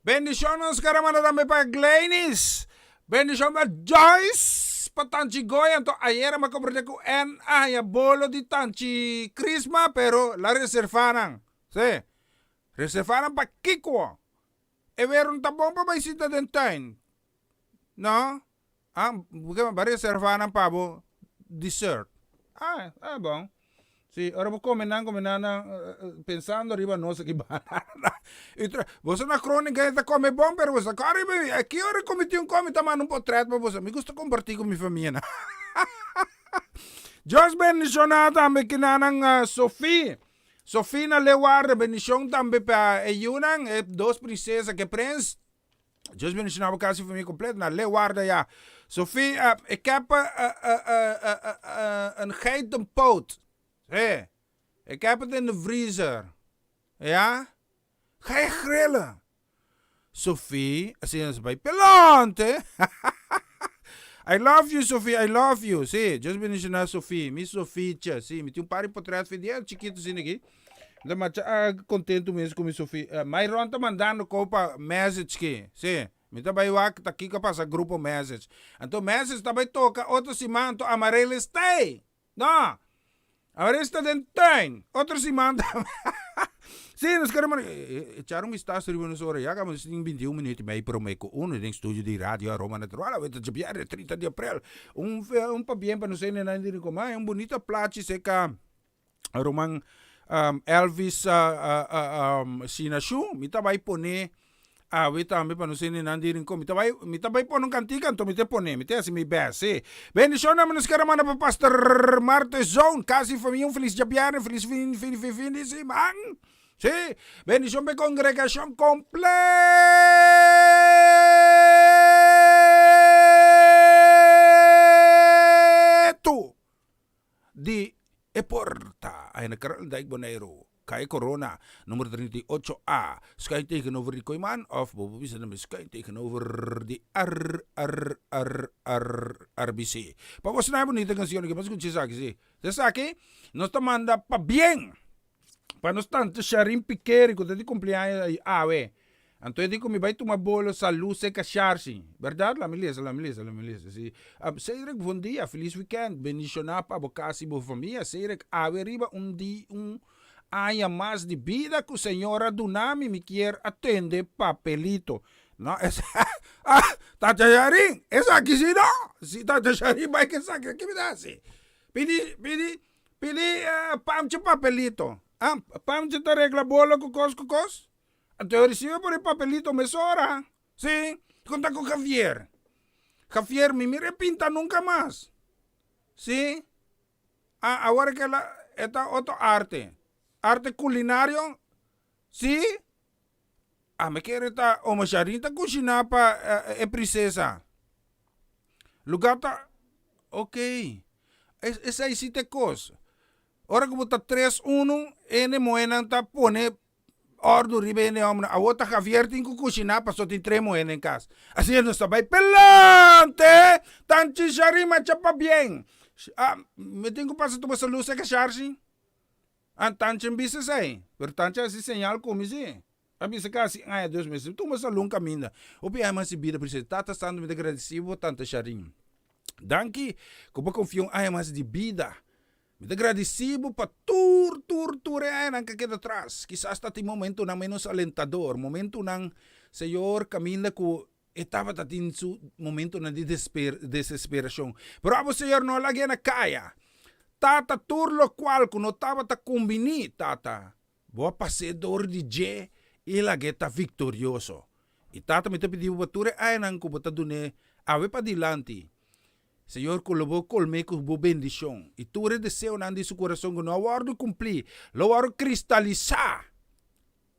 Bendicion nos kier a manda tambe pa Glenis. Bendicion pa Joyce, pa Tanchi Goya. Anto ayera mi a comprende cu Ann a haya bolo di Tanchi Crisma, pero la reserva nan. Si. Reserva nan pa kico? E weer no ta bon pa bai sinta den tuin. No? Ah, bo ba reserva nan pa bo dessert. Ah, ah bon. Si, ora bo come nan, come nan nan pensando riba nos aki banana. Y tra, boso na Groningen ta come bon, pero boso ta kòrda riba mi. Aki ora ku mi tin un kome, mi ta manda un potret pa boso. Mi gusta kompartí ku mi famia nan. Dios bendishoná tambe kinanan Sofie. Sofina Leeuwarden, bendicion tambe pa e yunan, e dos princesa ke prins. Dios bendiciona bo casi familia completo na Leeuwarden ya. Sofie, uh, ik heb uh, uh, een geitenpoot. Hey, ik heb het in de vriezer. Ja? Ga je grillen? Sophie, asina nos bai pelante. I love you, Sophie, I love you. Sí, Dios bendiciona Sophie, mi Sofietje. Sí, mi tin un par di potret fi dia chiquito asina aki. Mi ta macha ah, contento mes cu mi Sophie. Uh, Myron ta mandando ko pa message ki. Sí, mi ta bai wak ta kiko a pasa grupo message. Anto message ta bai toca otro siman, anto Amaryllis stay. No! Amaryllis ta den tuin. Otro siman ta. Sí, nos kere manda echar un vistazo riba nos ora. Ya kaba nos tin 21 minuut y mei prome ku uno den studio di Radio Aroma Natural. Awe ta djabièrnè 30 di aprel. Un un pabien pa nos hendenan di Rincomai. Un bunita plachi seka ruman Elvis Sinashu. Mi ta bai pone Awe tambe pa nos hendenan di Rincon. Mi ta bai, mi ta bai pone un kantika, anto mi ta pone, mi ta hasi mi best, sí. Bendishonnan mi nos kere manda pa Pastor Martezon, kas i famia, un felis djabièrnè, felis fin, fin, fin, fin di siman. Sí. Bendishon pa e kongregashon kompleto di e porta. Ai na Kralendijk, Boneiru. Calle Corona, numero 38 A, schuin tegenover di Kooiman of bo por bisa tambe schuin tegenover di R R R R RBC. Pa bo snabi bunita cancion aki, bo scucha esaki si. Esaki nos ta manda pabien pa nos tante Sharin Pikeri cu ta di cumpleaños awe. Anto e di ku mi bai tuma bolo salu seka sharsi. Berdad? Lami lesa, lami lesa, lami lesa. Si. Um, Cedric, bon dia, felis weekend. Bendishoná pa bo kas i bo famia. Cedric, awe riba un di un aña mas di bida ku Señor a duna mi, mi kier a tende papelito. No, es, ah, Tata Sharin, esaki si no. Si Tata Sharin bai ku esaki, ki mi ta hasi? Pidi, pidi, pidi uh, Pamcho papelito. Ah, Pamcho ta regla bolo ku kos ku kos? Anto yo ricibi por e papelito mesora. Sí, conta cu Javier. Javier, mi mira e pinta nunca mas. Sí. Ah, awor que la, e ta otro arte. Arte culinario. Sí. Ah, mi kere ta, oma Sharin ta cushina pa e princesa. Lugá ta ok. Esei si ta e kos. Ora ku bo ta tres unu, hende muhénan ta pone òrdu riba hende hòmbernan. Awor ta Javier tin ku kushiná pasobra tin tres muhé den kas. Asina nos ta bai pelante! Tanchi Sharin macha pabien. Ah, mi tin ku pasa tuma salú serka Sharshi. Ah, Tanchi a bisa esei, pero Tanchi a hasi señal ku mi si. A bisa casi aña dos mes tuma salon caminda hopi aña mas di bida por esei Tata Santo mi ta gradeci bo tanta Sharin danki cu bo confia un aña mas di bida mi ta gradeci bo pa tur tur tur e añanan cu a keda atras kisas ta tin momentonan menos alentador momentonan Señor caminda cu e tabata tin su momentonan di desesperacion pero abo Señor no a lag'e na caya Tata tur locual cu no tabata cumbini Tata Bo a pas'é dor di dje i lag'é ta viktorioso. I Tata, mi ta pidi bo pa tur e añanan ku bo ta dun'é awe padilanti, Señor, ku lo bo kolm'é ku bo bendishon, i tur e deseonan di su kurason ku no a wòrdu kumplí, lo wòrdu kristalisá,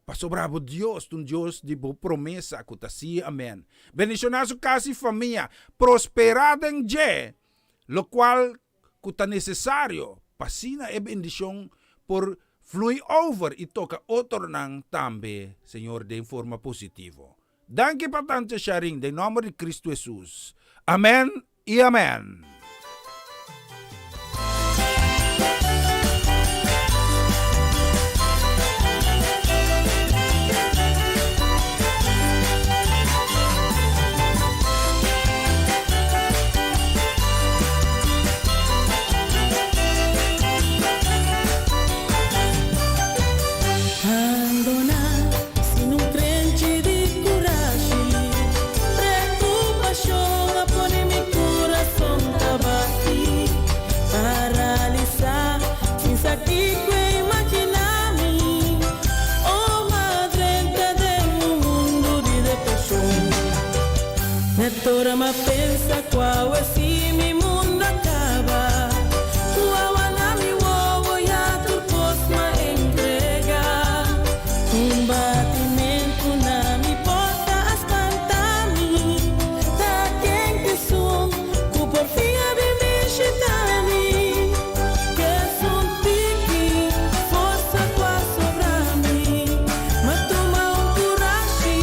pasobra bo Dios ta un Dios di bo promesa ku ta sí i amèn. Bendishoná su kas i famia, prosperá den dje, lokual ku ta nesesario pa asina e bendishon por flui over i toka otronan tambe, Señor, den forma positivo. Danki pa tante Sharin, den nomber di Cristo Hesus. Amen i amen. Bandoná sin un krenchi di kurashi, Preokupashon a pone mi kurason ta bati, Paralisá sin sa kiko e imaginá mi, Oh madre entra den un mundu di depreshon. Net ora m'a pensa cu awe si mi mundo a caba, Cu awa na mi wowo ya tur cos m'a entrega. Un batimento na mi porta a spanta mi, Ta ken k'esun cu por fin a bin bishita mi? K'esun tiki forsa cu a sobra mi, M'a tuma un curashi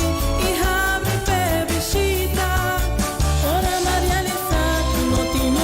i habri p'e bishita. Ora m'a realisá cu no tin.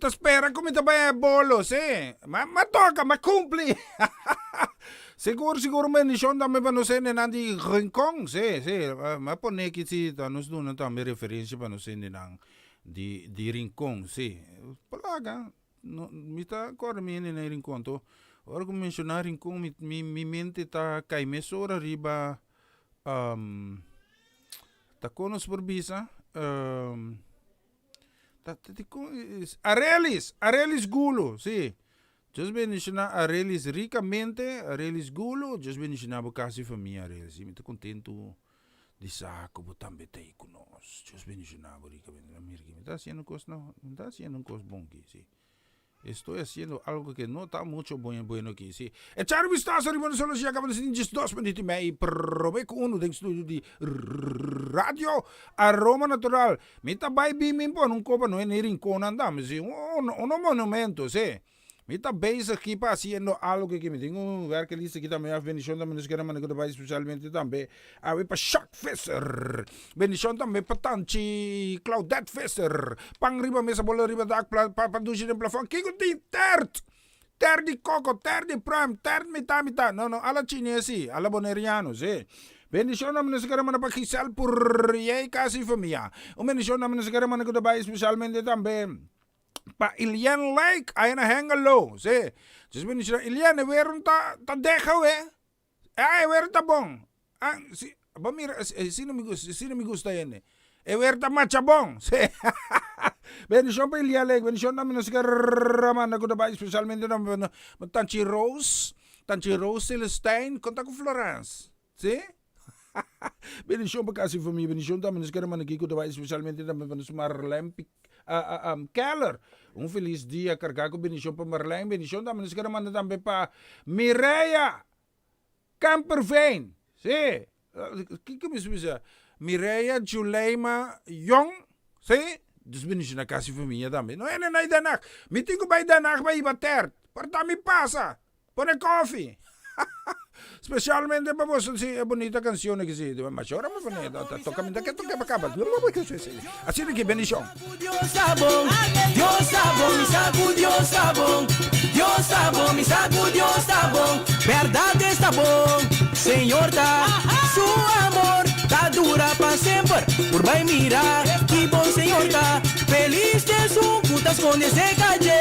ta spera ku mi ta bai e bolo, sí. Ma, m'a toka, m'a kumpli. Sigur, sigur un bendishon tambe pa nos hendenan di Rincon, sí, sí. M'a pone aki sí, ta nos duna tambe referensia pa nos hendenan di, di Rincon, sí. Palaga, no, mi ta kòrda mi hendenan di Rincon, anto ora ku mi menshoná Rincon mi, mi, mi mente ta kai mesora riba, ta kon nos por bisa, Ta ta di kon Arelis, Arelis Gulo, si. Dios bendiciona Arelis ricamente, Arelis Gulo, Dios bendiciona bo casa y famia Arelis. Si, mi ta contento di sa cu bo tambe ta ahi cu nos. Dios bendiciona bo ricamente. Mira aki, mi ta haciendo cos no, mi ta haciendo un cos bon aki, si. Estoy haciendo algo que no ta mucho bueno aki, si. Echar un vistazo riba nos solo si acaba de sin 12 minutos y medio prome cu uno den studio di Radio Aroma Natural. Mi ta bay bin min pone un copa no en rinconnan tambe, si. Un un monumento, si. Mi ta bezig aki pa haciendo algo aki. Mi tin un werkelista aki tambe. Af bendicion tambe nos kere manda cu ta bay especialmente tambe awe pa Sjaak Visser. Bendicion tambe pa Tanchi Claudette Visser. Pan riba mesa, bolo riba dak, pla, pa, pa dushi den plafon. Kiko tin? Tert! Tert di koko, tert di pruim, tert mita mita. No, no, ala chines si, ala boneriano, si. Bendicion tambe nos kere manda pa Giselle Purriey, casa y famia. Un bendicion tambe nos kere manda cu ta bay especialmente tambe pa Ilian Lake aya na Hengelo. Sí. Dios bendiciona. Ilian, e weer no ta, ta deja we. Ah, e weer ta bon. Ah, si, bo mira, si no mi gusta, si no mi gusta hende. E weer ta macha bon. Sí. Bendicion pa Ilian Lake. Bendicion tambe nos ke ramanda ku ta bai especialmente tambe pa Tanchi Rose. Tanchi Rose Celestijn. Konta ku Florence. Sí. Bendicion pa casi familia. Bendicion tambe nos kere manda aki cu ta bai especialmente tambe pa nos Marlene Pic Keller. Un feliz dia carga cu bendicion pa Marlene. Bendicion tambe nos kere manda tambe pa Mireya Kamperveen. Sí. Kiko mi bisa? Mireya Juleima Jong. Sí. Dus bendicion na casi familia tambe. No hende na Den Haag. Mi tin cu bai Den Haag pa hiba tert. Por ta mi pasa. Pone kofi! Specialmente pa boso si e bunita cancion aki si. Masha ora mi pone ta toca mi ta ke toca pa caba. Asina ki bendicion. Dios ta bon, Dios ta bon, mi sa cu Dios ta bon. Dios ta bon, mi sa cu Dios ta bon. Berdad es ta bon, Señor ta. Su amor ta dura pa semper. Por bay mira ki bon Señor ta. Feliz t'esun cu ta sconde cerca dje.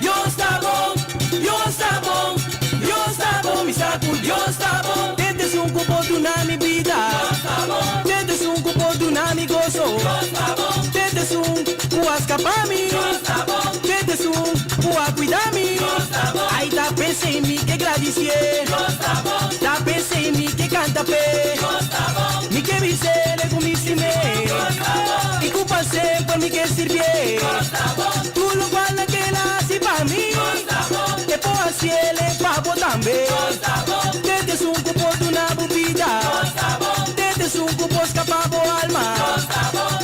Dios ta bon. Dios ta bon, Dios ta bon, mi sa ku Dios ta bon. Tete esun ku por duna mi bida. Dios ta bon. Tete esun ku por duna mi goso. Dios ta bon. Tete esun ku a skapa mi. Dios ta bon. Tete esun ku a kuida mi. Dios ta bon. Ai ta pens'ei mi ke gradisié. Dios ta bon. Ta pens'ei mi ke kanta p'e. Dios ta bon. Mi ke bis'é ku mi stim'é. Dios ta bon. I ku pa semper mi ke sirbié. Dios ta bon. Tur lokual nan kel hasi pa mi. E por hasiel e pa bo tambe. Tete esun ku por duna bo bida. Tete esun ku por skapa bo alma.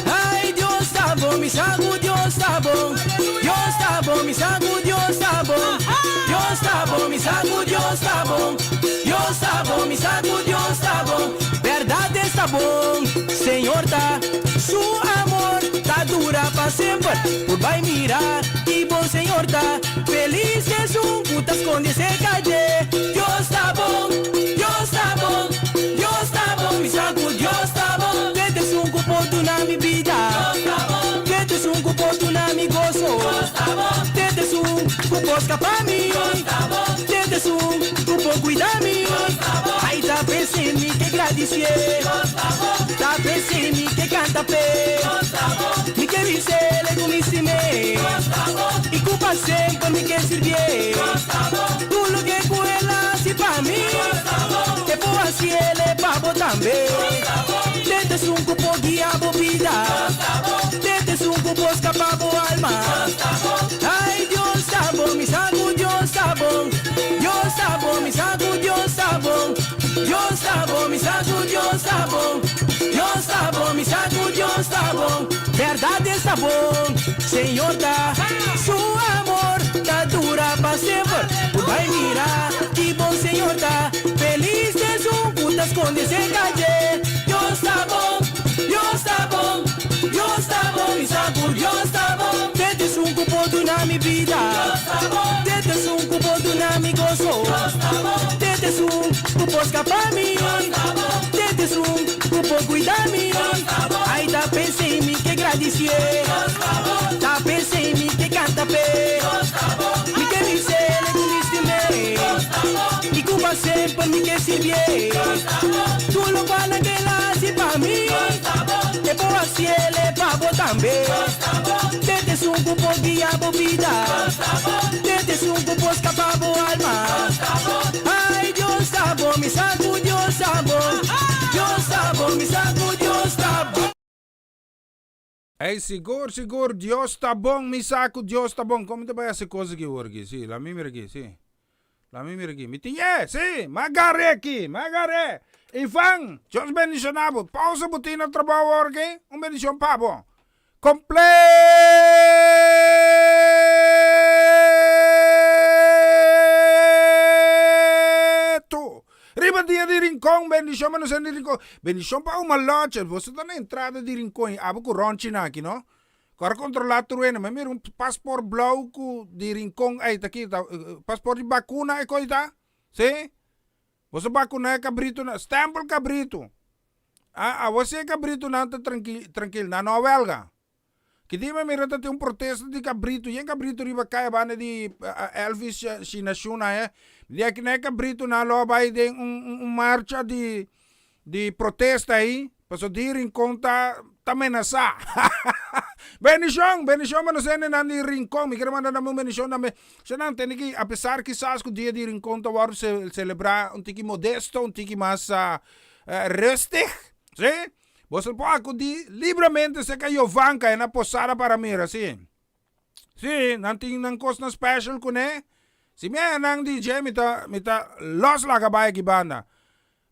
Ai, Dios ta bon, mi sa ku Dios ta bon. Dios ta bon, mi sa ku Dios ta bon. Dios ta bon, mi sa ku Dios ta bon. Dios ta bon, mi sa ku Dios ta bon. Bèrdat es ta bon, Señor ta. Su amor ta dura pa semper. Por bai mira ki bon Señor ta. Feliz esun ku ta skonde serka dje. Dios ta bon, Dios ta bon, Dios ta bon, mi sa ku Dios ta bon. Tete esun ku por duna mi bida. Dios ta bon. Tete esun ku por duna mi goso. Dios ta bon. Tete esun ku por skapa mi. Dios ta bon. Tete esun ku por kuida mi. Dios ta bon. Ai ta pens'e mi ke gradisié. Dios ta bon. Ta pens'e mi ke kanta p'e. Dios ta bon. Mi ke bis'el ku mi stim'é. Dios ta bon. I ku pa semper mi ke sirbié. Dios ta bon. Tur loke ku el a hasi pa mi. Dios ta bon. E por hasiel e pa bo tambe. Dios ta bon. Tete esun ku por guia bo bida. Dios ta bon. Tete esun ku por skapa bo alma. Dios ta bon. Ai Dios ta bon, mi sa ku Dios ta bon. Dios ta bon, mi sa ku Dios ta bon. Dios ta bon, mi sa ku Dios ta bon. Dios ta bon, mi sa ku Dios ta bon. Bèrdat es ta bon, Señor ta. Su amor ta dura pa semper. Bo bai mira ki bon Señor ta. Felis t'esun ku ta skonde serka dje. Dios ta bon, Dios ta bon, Dios ta bon, mi sa ku Dios ta bon. T'esun ku por duna mi. mi bida. T'e esun ku por duna mi goso. T'e esun ku por skapa mi. T'e esun ku por kuida mi. Ai ta p'esei mi ke gradisié. Ta p'esei mi ke kanta p'e. Mi ke bis'é ku mi stim'é. I ku pa semper mi ke sirbié. Tur lokual k'el a hasi pa mi. E por hasié pa bo tambe. T'e esun ku por guia bo bida. T'e esun ku por skapa bo alma. Ai Dios ta bon, mi sa ku Dios ta bon. Dios ta bon, mi sa ku Dios ta bon. Ey sigur sigur Dios ta bon mi sa ku Dios ta bon komo ta bai hasi kos aki awor aki si lami mira aki si lami mira aki mi tin ye si mi agar'e aki mi agar'e Ivan Dios bendiciona bo pausa bo tin na trabou awor aki un bendicion pa bo completo Riba dia di Rincon, bendicion pa nos hende di Rincon. Bendicion pa Oma Lotje. Boso ta na entrada di Rincon y abo cu ronchi nan aki, no? Cu controla tur hende. Mi mira un paspoort blauw cu di Rincon ey ta aki. Ta paspoort di bacuna e coy ta? Si? Boso bacuna e cabrito nan. Stempel cabrito. Ah, awo si e cabritonan ta trankil. Nan no a welga. Ki dia mi mira ta tin un protesta di kabritu, yen kabritu riba kaya banda di Elvis Shinashuna e. Mi di aki na e kabritunan lo a bai den un marcha di di protesta ei, pasobra di Rincon ta ta menasá. Bendishon, bendishon pa nos hendenan di Rincon. Mi kere manda nan un bendishon tambe. Esei nan tende ki apesar kisas ku dia di Rincon ta wòrdu selebrá un tiki modesto, un tiki mas rustig, si. Boso por akudí libremente serka Jovanka e na Posada para mira, sí. Sí, nan tin nan kosnan special kuné. Si mi haña nan DJ mi ta mi ta los laga bai aki banda.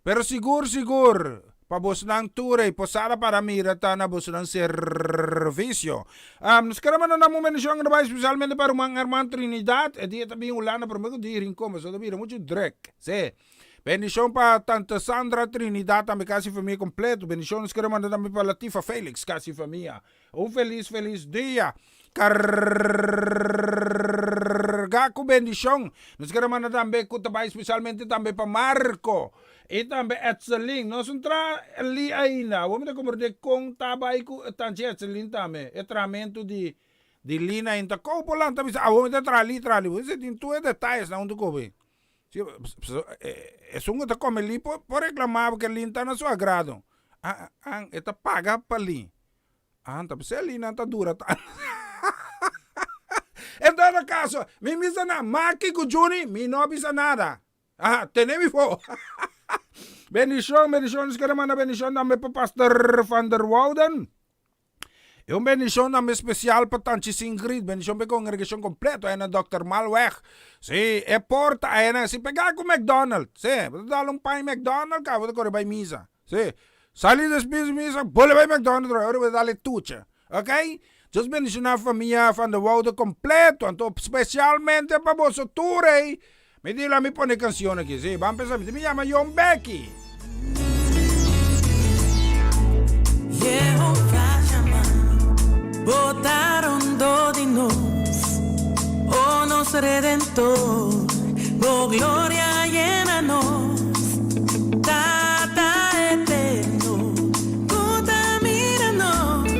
Pero sigur sigur pa bosnan tur ei Posada para mira ta na bosnan servisio. Nos kere manda nan un bendishon grabá espesialmente pa ruman Herman Trinidad. E dia ta bin Hulanda promé ku di Rincon pasobra ta bira muchu druk. Sí. Bendishon pa Tante Sandra Trinidad tambe kasi famia kompleto. Bendishon nos kere manda tambe pa Latifa Felix kasi famia. Un felis felis dia. Karga ku bendishon. Nos kere manda tambe ku ta bai spesialmente tambe pa Marco i tambe Etselin. Nos no tra li ainda. Awor mi ta komprende kon ta bai ku tanchi Etselin tambe. E tramentu di di lina ainda. Kou por lanta bisa awor mi ta tra li tra li. Bo tin tur e detayesnan huntu ku bo. Si, esun ku ta kome li por por reklamá porque li ta na su agrado. Ah, ah, e ta paga pa li. Ah, ta p'esei linan ta dura tantu. En todo kaso, mi bisa nan, Maki ku Juni, mi no bisa nada. Aha, tene mi fo. Bendishon, bendishon, nos kere manda bendishon tambe pa Pastor van der Wouden. E un bendishon tambe spesial pa Tanchi Singrid, bendishon pa e kongregashon kompleto aye na Dòkter Malweg. Sí, e porta aye na si pegá ku McDonald. Sí, bo ta dal un pan McDonald ka bo ta kore bai misa. Sí, sali despues di misa, bole bai McDonald otra ora bo ta dal e tucha. Ok? Dios bendishoná famia Van der Woude kompleto, anto spesialmente pa boso tur ei. Mi di la mi pone canción aki, sí, ban pensa, mi yama Yon Becky. Jehová yama, bo ta rondó di nos, o nos Redentor, bo gloria yena nos, Tata eterno, ku ta mira nos,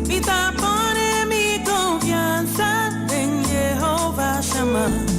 mi ta pone mi konfiansa den Jehová yama.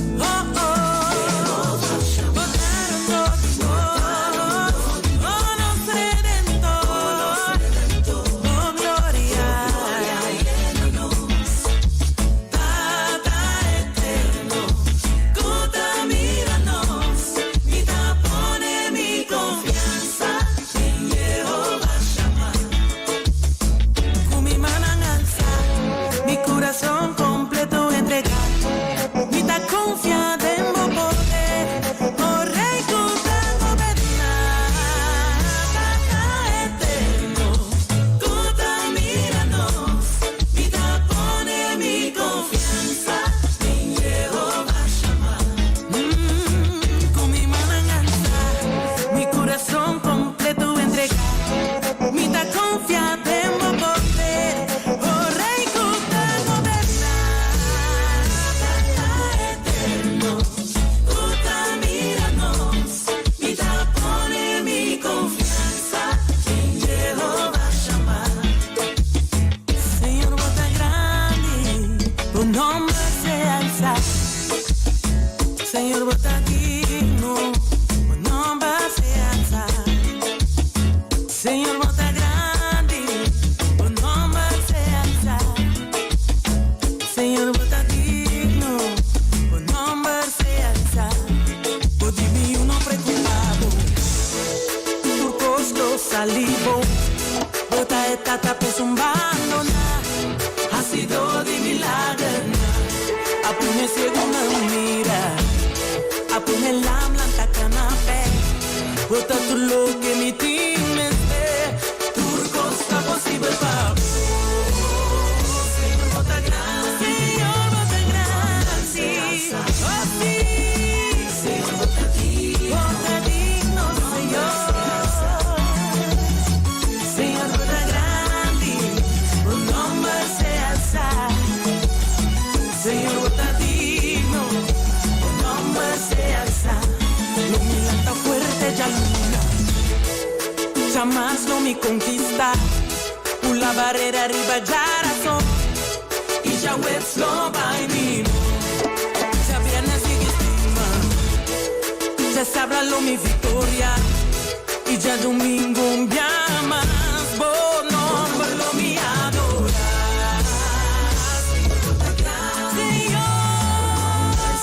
tata p'esun bandoná, hasidó di milagernan. A pone siegunan mira, a pone lamnan ta kana p'e. Bo ta tur loke mi tin mester, tur kos ta posibel pa bo. Señor, bo ta grandi. Señor, bo ta grandi. Oh, sí. Señor, bo ta digno. Bo ta digno, Señor. Señor, bo ta grandi. Bo nomber sea alsá. Señor, bo ta digno. Bo nomber sea alsá. Lo mi lanta fuerte djaluna. Djamars lo mi konkistá. Pula barera riba djarason. I djaweps lo bai mihó. Djabièrnè sigui stima. Djasabra lo mi viktoria. I djadumingu un bia mas. Bo nomber lo mi adorá. Señor, bo ta grandi.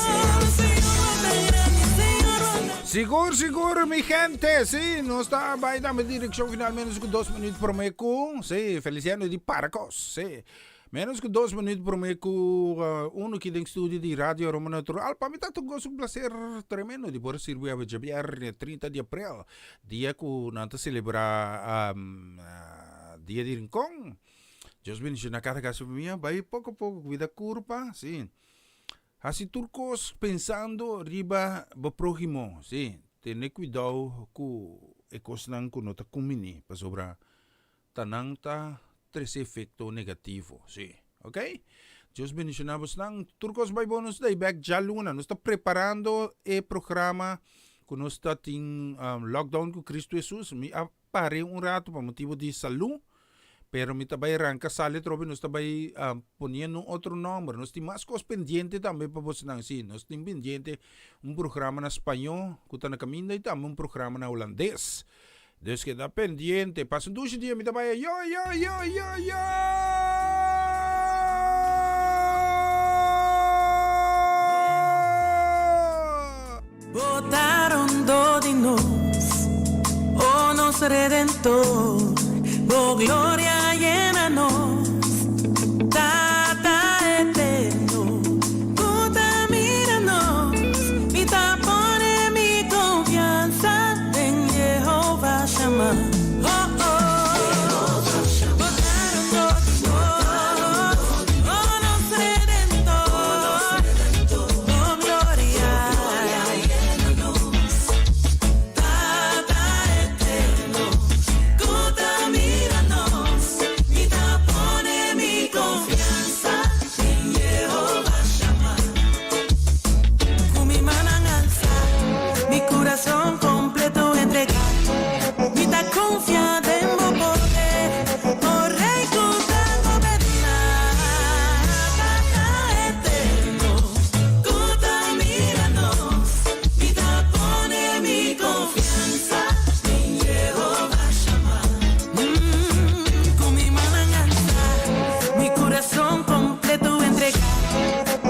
Señor, Señor, bo ta grandi. Señor, bo ta. Sigur, sigur, mi gente. Sí, nos ta bai tambe direkshon final menos ku dos minuut promé ku, sí, Feliciano di Paracos, sí. Menos ku dos minuut promé ku uno ki den studio di Radio Aroma Natural. Pa mi ta un goso, un placer tremendo di por sirbi awe djabièrnè 30 di aprel, dia ku nan ta selebrá Dia di Rincon. Dios bendiciona kada kas di famia. Bai poko poko kuida kurpa, sí. Hasi tur kos pensando riba bo próhimo, sí. Tene kuidou ku e kosnan ku no ta kumbiní, pasobra ta nan ta trese efekto negativo, sí. Ok? Dios bendishoná bosnan. Tur kos bai bon. Nos ta bek djaluna. Nos ta preparando e programa ku nos ta tin lockdown ku Kristu Hesus. Mi a par'é un ratu pa motibu di salú, pero mi ta bai ranka sali atrobe. Nos ta bai poniendo un otro nòmber. Nos tin mas kos pendiente tambe pa bosnan. Sí, nos tin pendiente un programa na spañó ku ta na kaminda i tambe un programa na hulandes. Dus keda pendiente. Pasa un dushi dia, mi ta bai. Yo, yo, yo, yo, yo! Bo ta rondó di nos, o nos Redentor, Bo gloria yena nos, Tata eterno, ku ta mira nos, mi ta pone mi konfiansa den Jehová Shama, oh oh. Bo ta rondó di nos, o nos Redentor, Bo gloria yena nos, Tata eterno, ku ta mira nos, mi ta pone mi konfiansa den Jehová Shama. Ku mi mannan alsá, mi kurason kompleto entregá, mi ta konfia den bo poder, o Rei ku ta goberná. Tata eterno, ku ta mira nos, mi ta pone mi konfiansa den Jehová Shama. Ku mi mannan alsá, mi kurason kompleto entregá,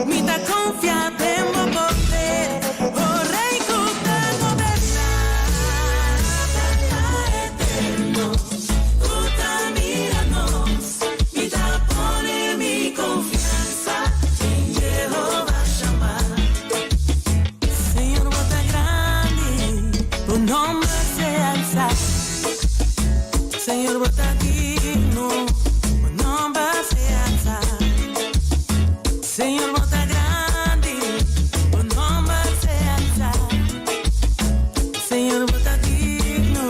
mi ta konfia den bo poder, o Rei ku ta goberná. Tata eterno, ku ta mira nos, mi ta pone mi konfiansa den Jehová Shama. Señor, bo ta grandi, bo nomber sea alsá. Señor, bo ta digno, bo nomber sea alsá. Señor, bo ta grandi, bo nomber sea alsá. Señor, bo ta digno,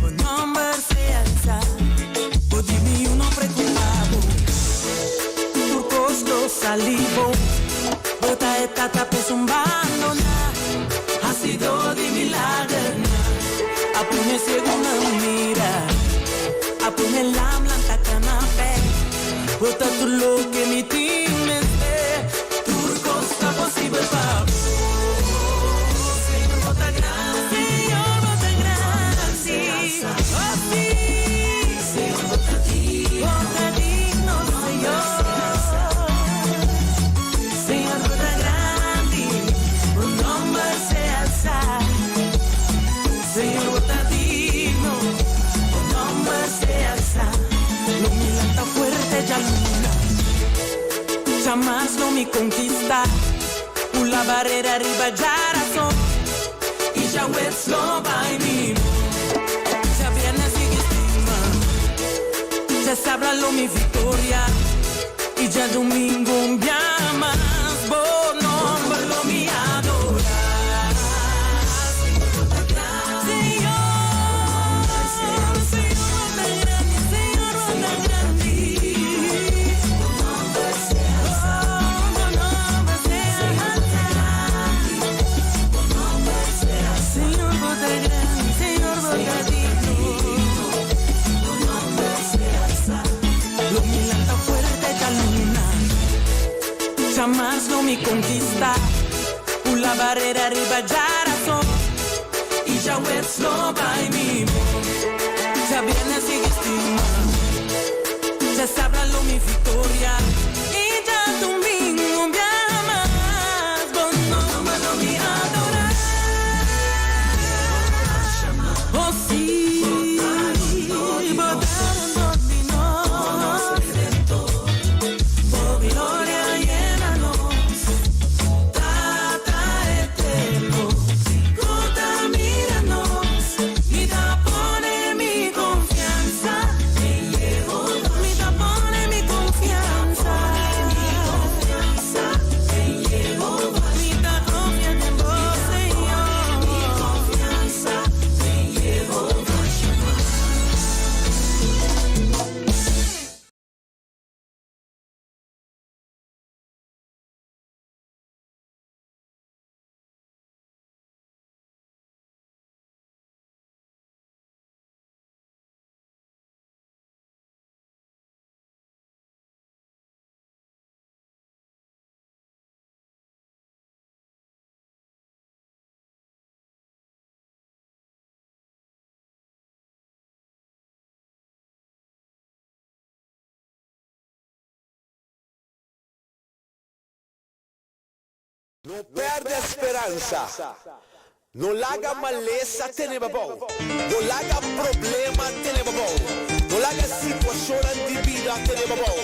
bo nomber sea alsá. Bo di mi no preokupá bo, tur kos lo sali bon. Bo ta e tata p'esun bandoná, hasidó di milagernan. A pone siegunan mira, a pone lamnan ta kana p'e. Bo ta tur loke mi tin mester, tur kos ta posibel pa bo. Señor, bo ta grandi. Señor, bo ta grandi. Oh, sí. Señor, bo ta digno. Bo ta digno, Señor. Señor, bo ta grandi. Bo nomber sea alsá. Señor, bo ta digno. Bo nomber sea alsá. Lo mi lanta fuerte djaluna. Djamars lo mi konkistá. Pula barera riba djarason. I djaweps lo bai mi bon. Djabièrnè sigui stima. Djasabra lo mi viktoria. I djadumingu un bia mas. Bo nomber lo mi adorá. Señor, Señor, bo ta grandi, Señor, bo ta grandi. Oh, bo nomber sea alzá. Señor, bo ta grandi, Señor, bo ta digno. Lo mi lanta fuerte djaluna. Djamars lo mi konkistá. Pula barera riba djarason. I djaweps lo bai mi bon. Djabièrnè sigui stima. Djasabra lo mi viktoria. I djadumingu un biaha mas. Bo nomber lo mi adorá. Oh sí, bo ta rondó di nos. Bo gloria yena nos. Tata eterno, ku ta mira nos. Mi ta pone mi konfiansa den Yehova. Mi ta pone mi konfiansa. Den Yehova. Mi ta konfia den bo, Señor. Mi konfiansa den Yehova. No pèrdè speransa. No laga malesa tene bo abou. No laga problema tene bo abou. No laga situashonnan di bida tene bo abou.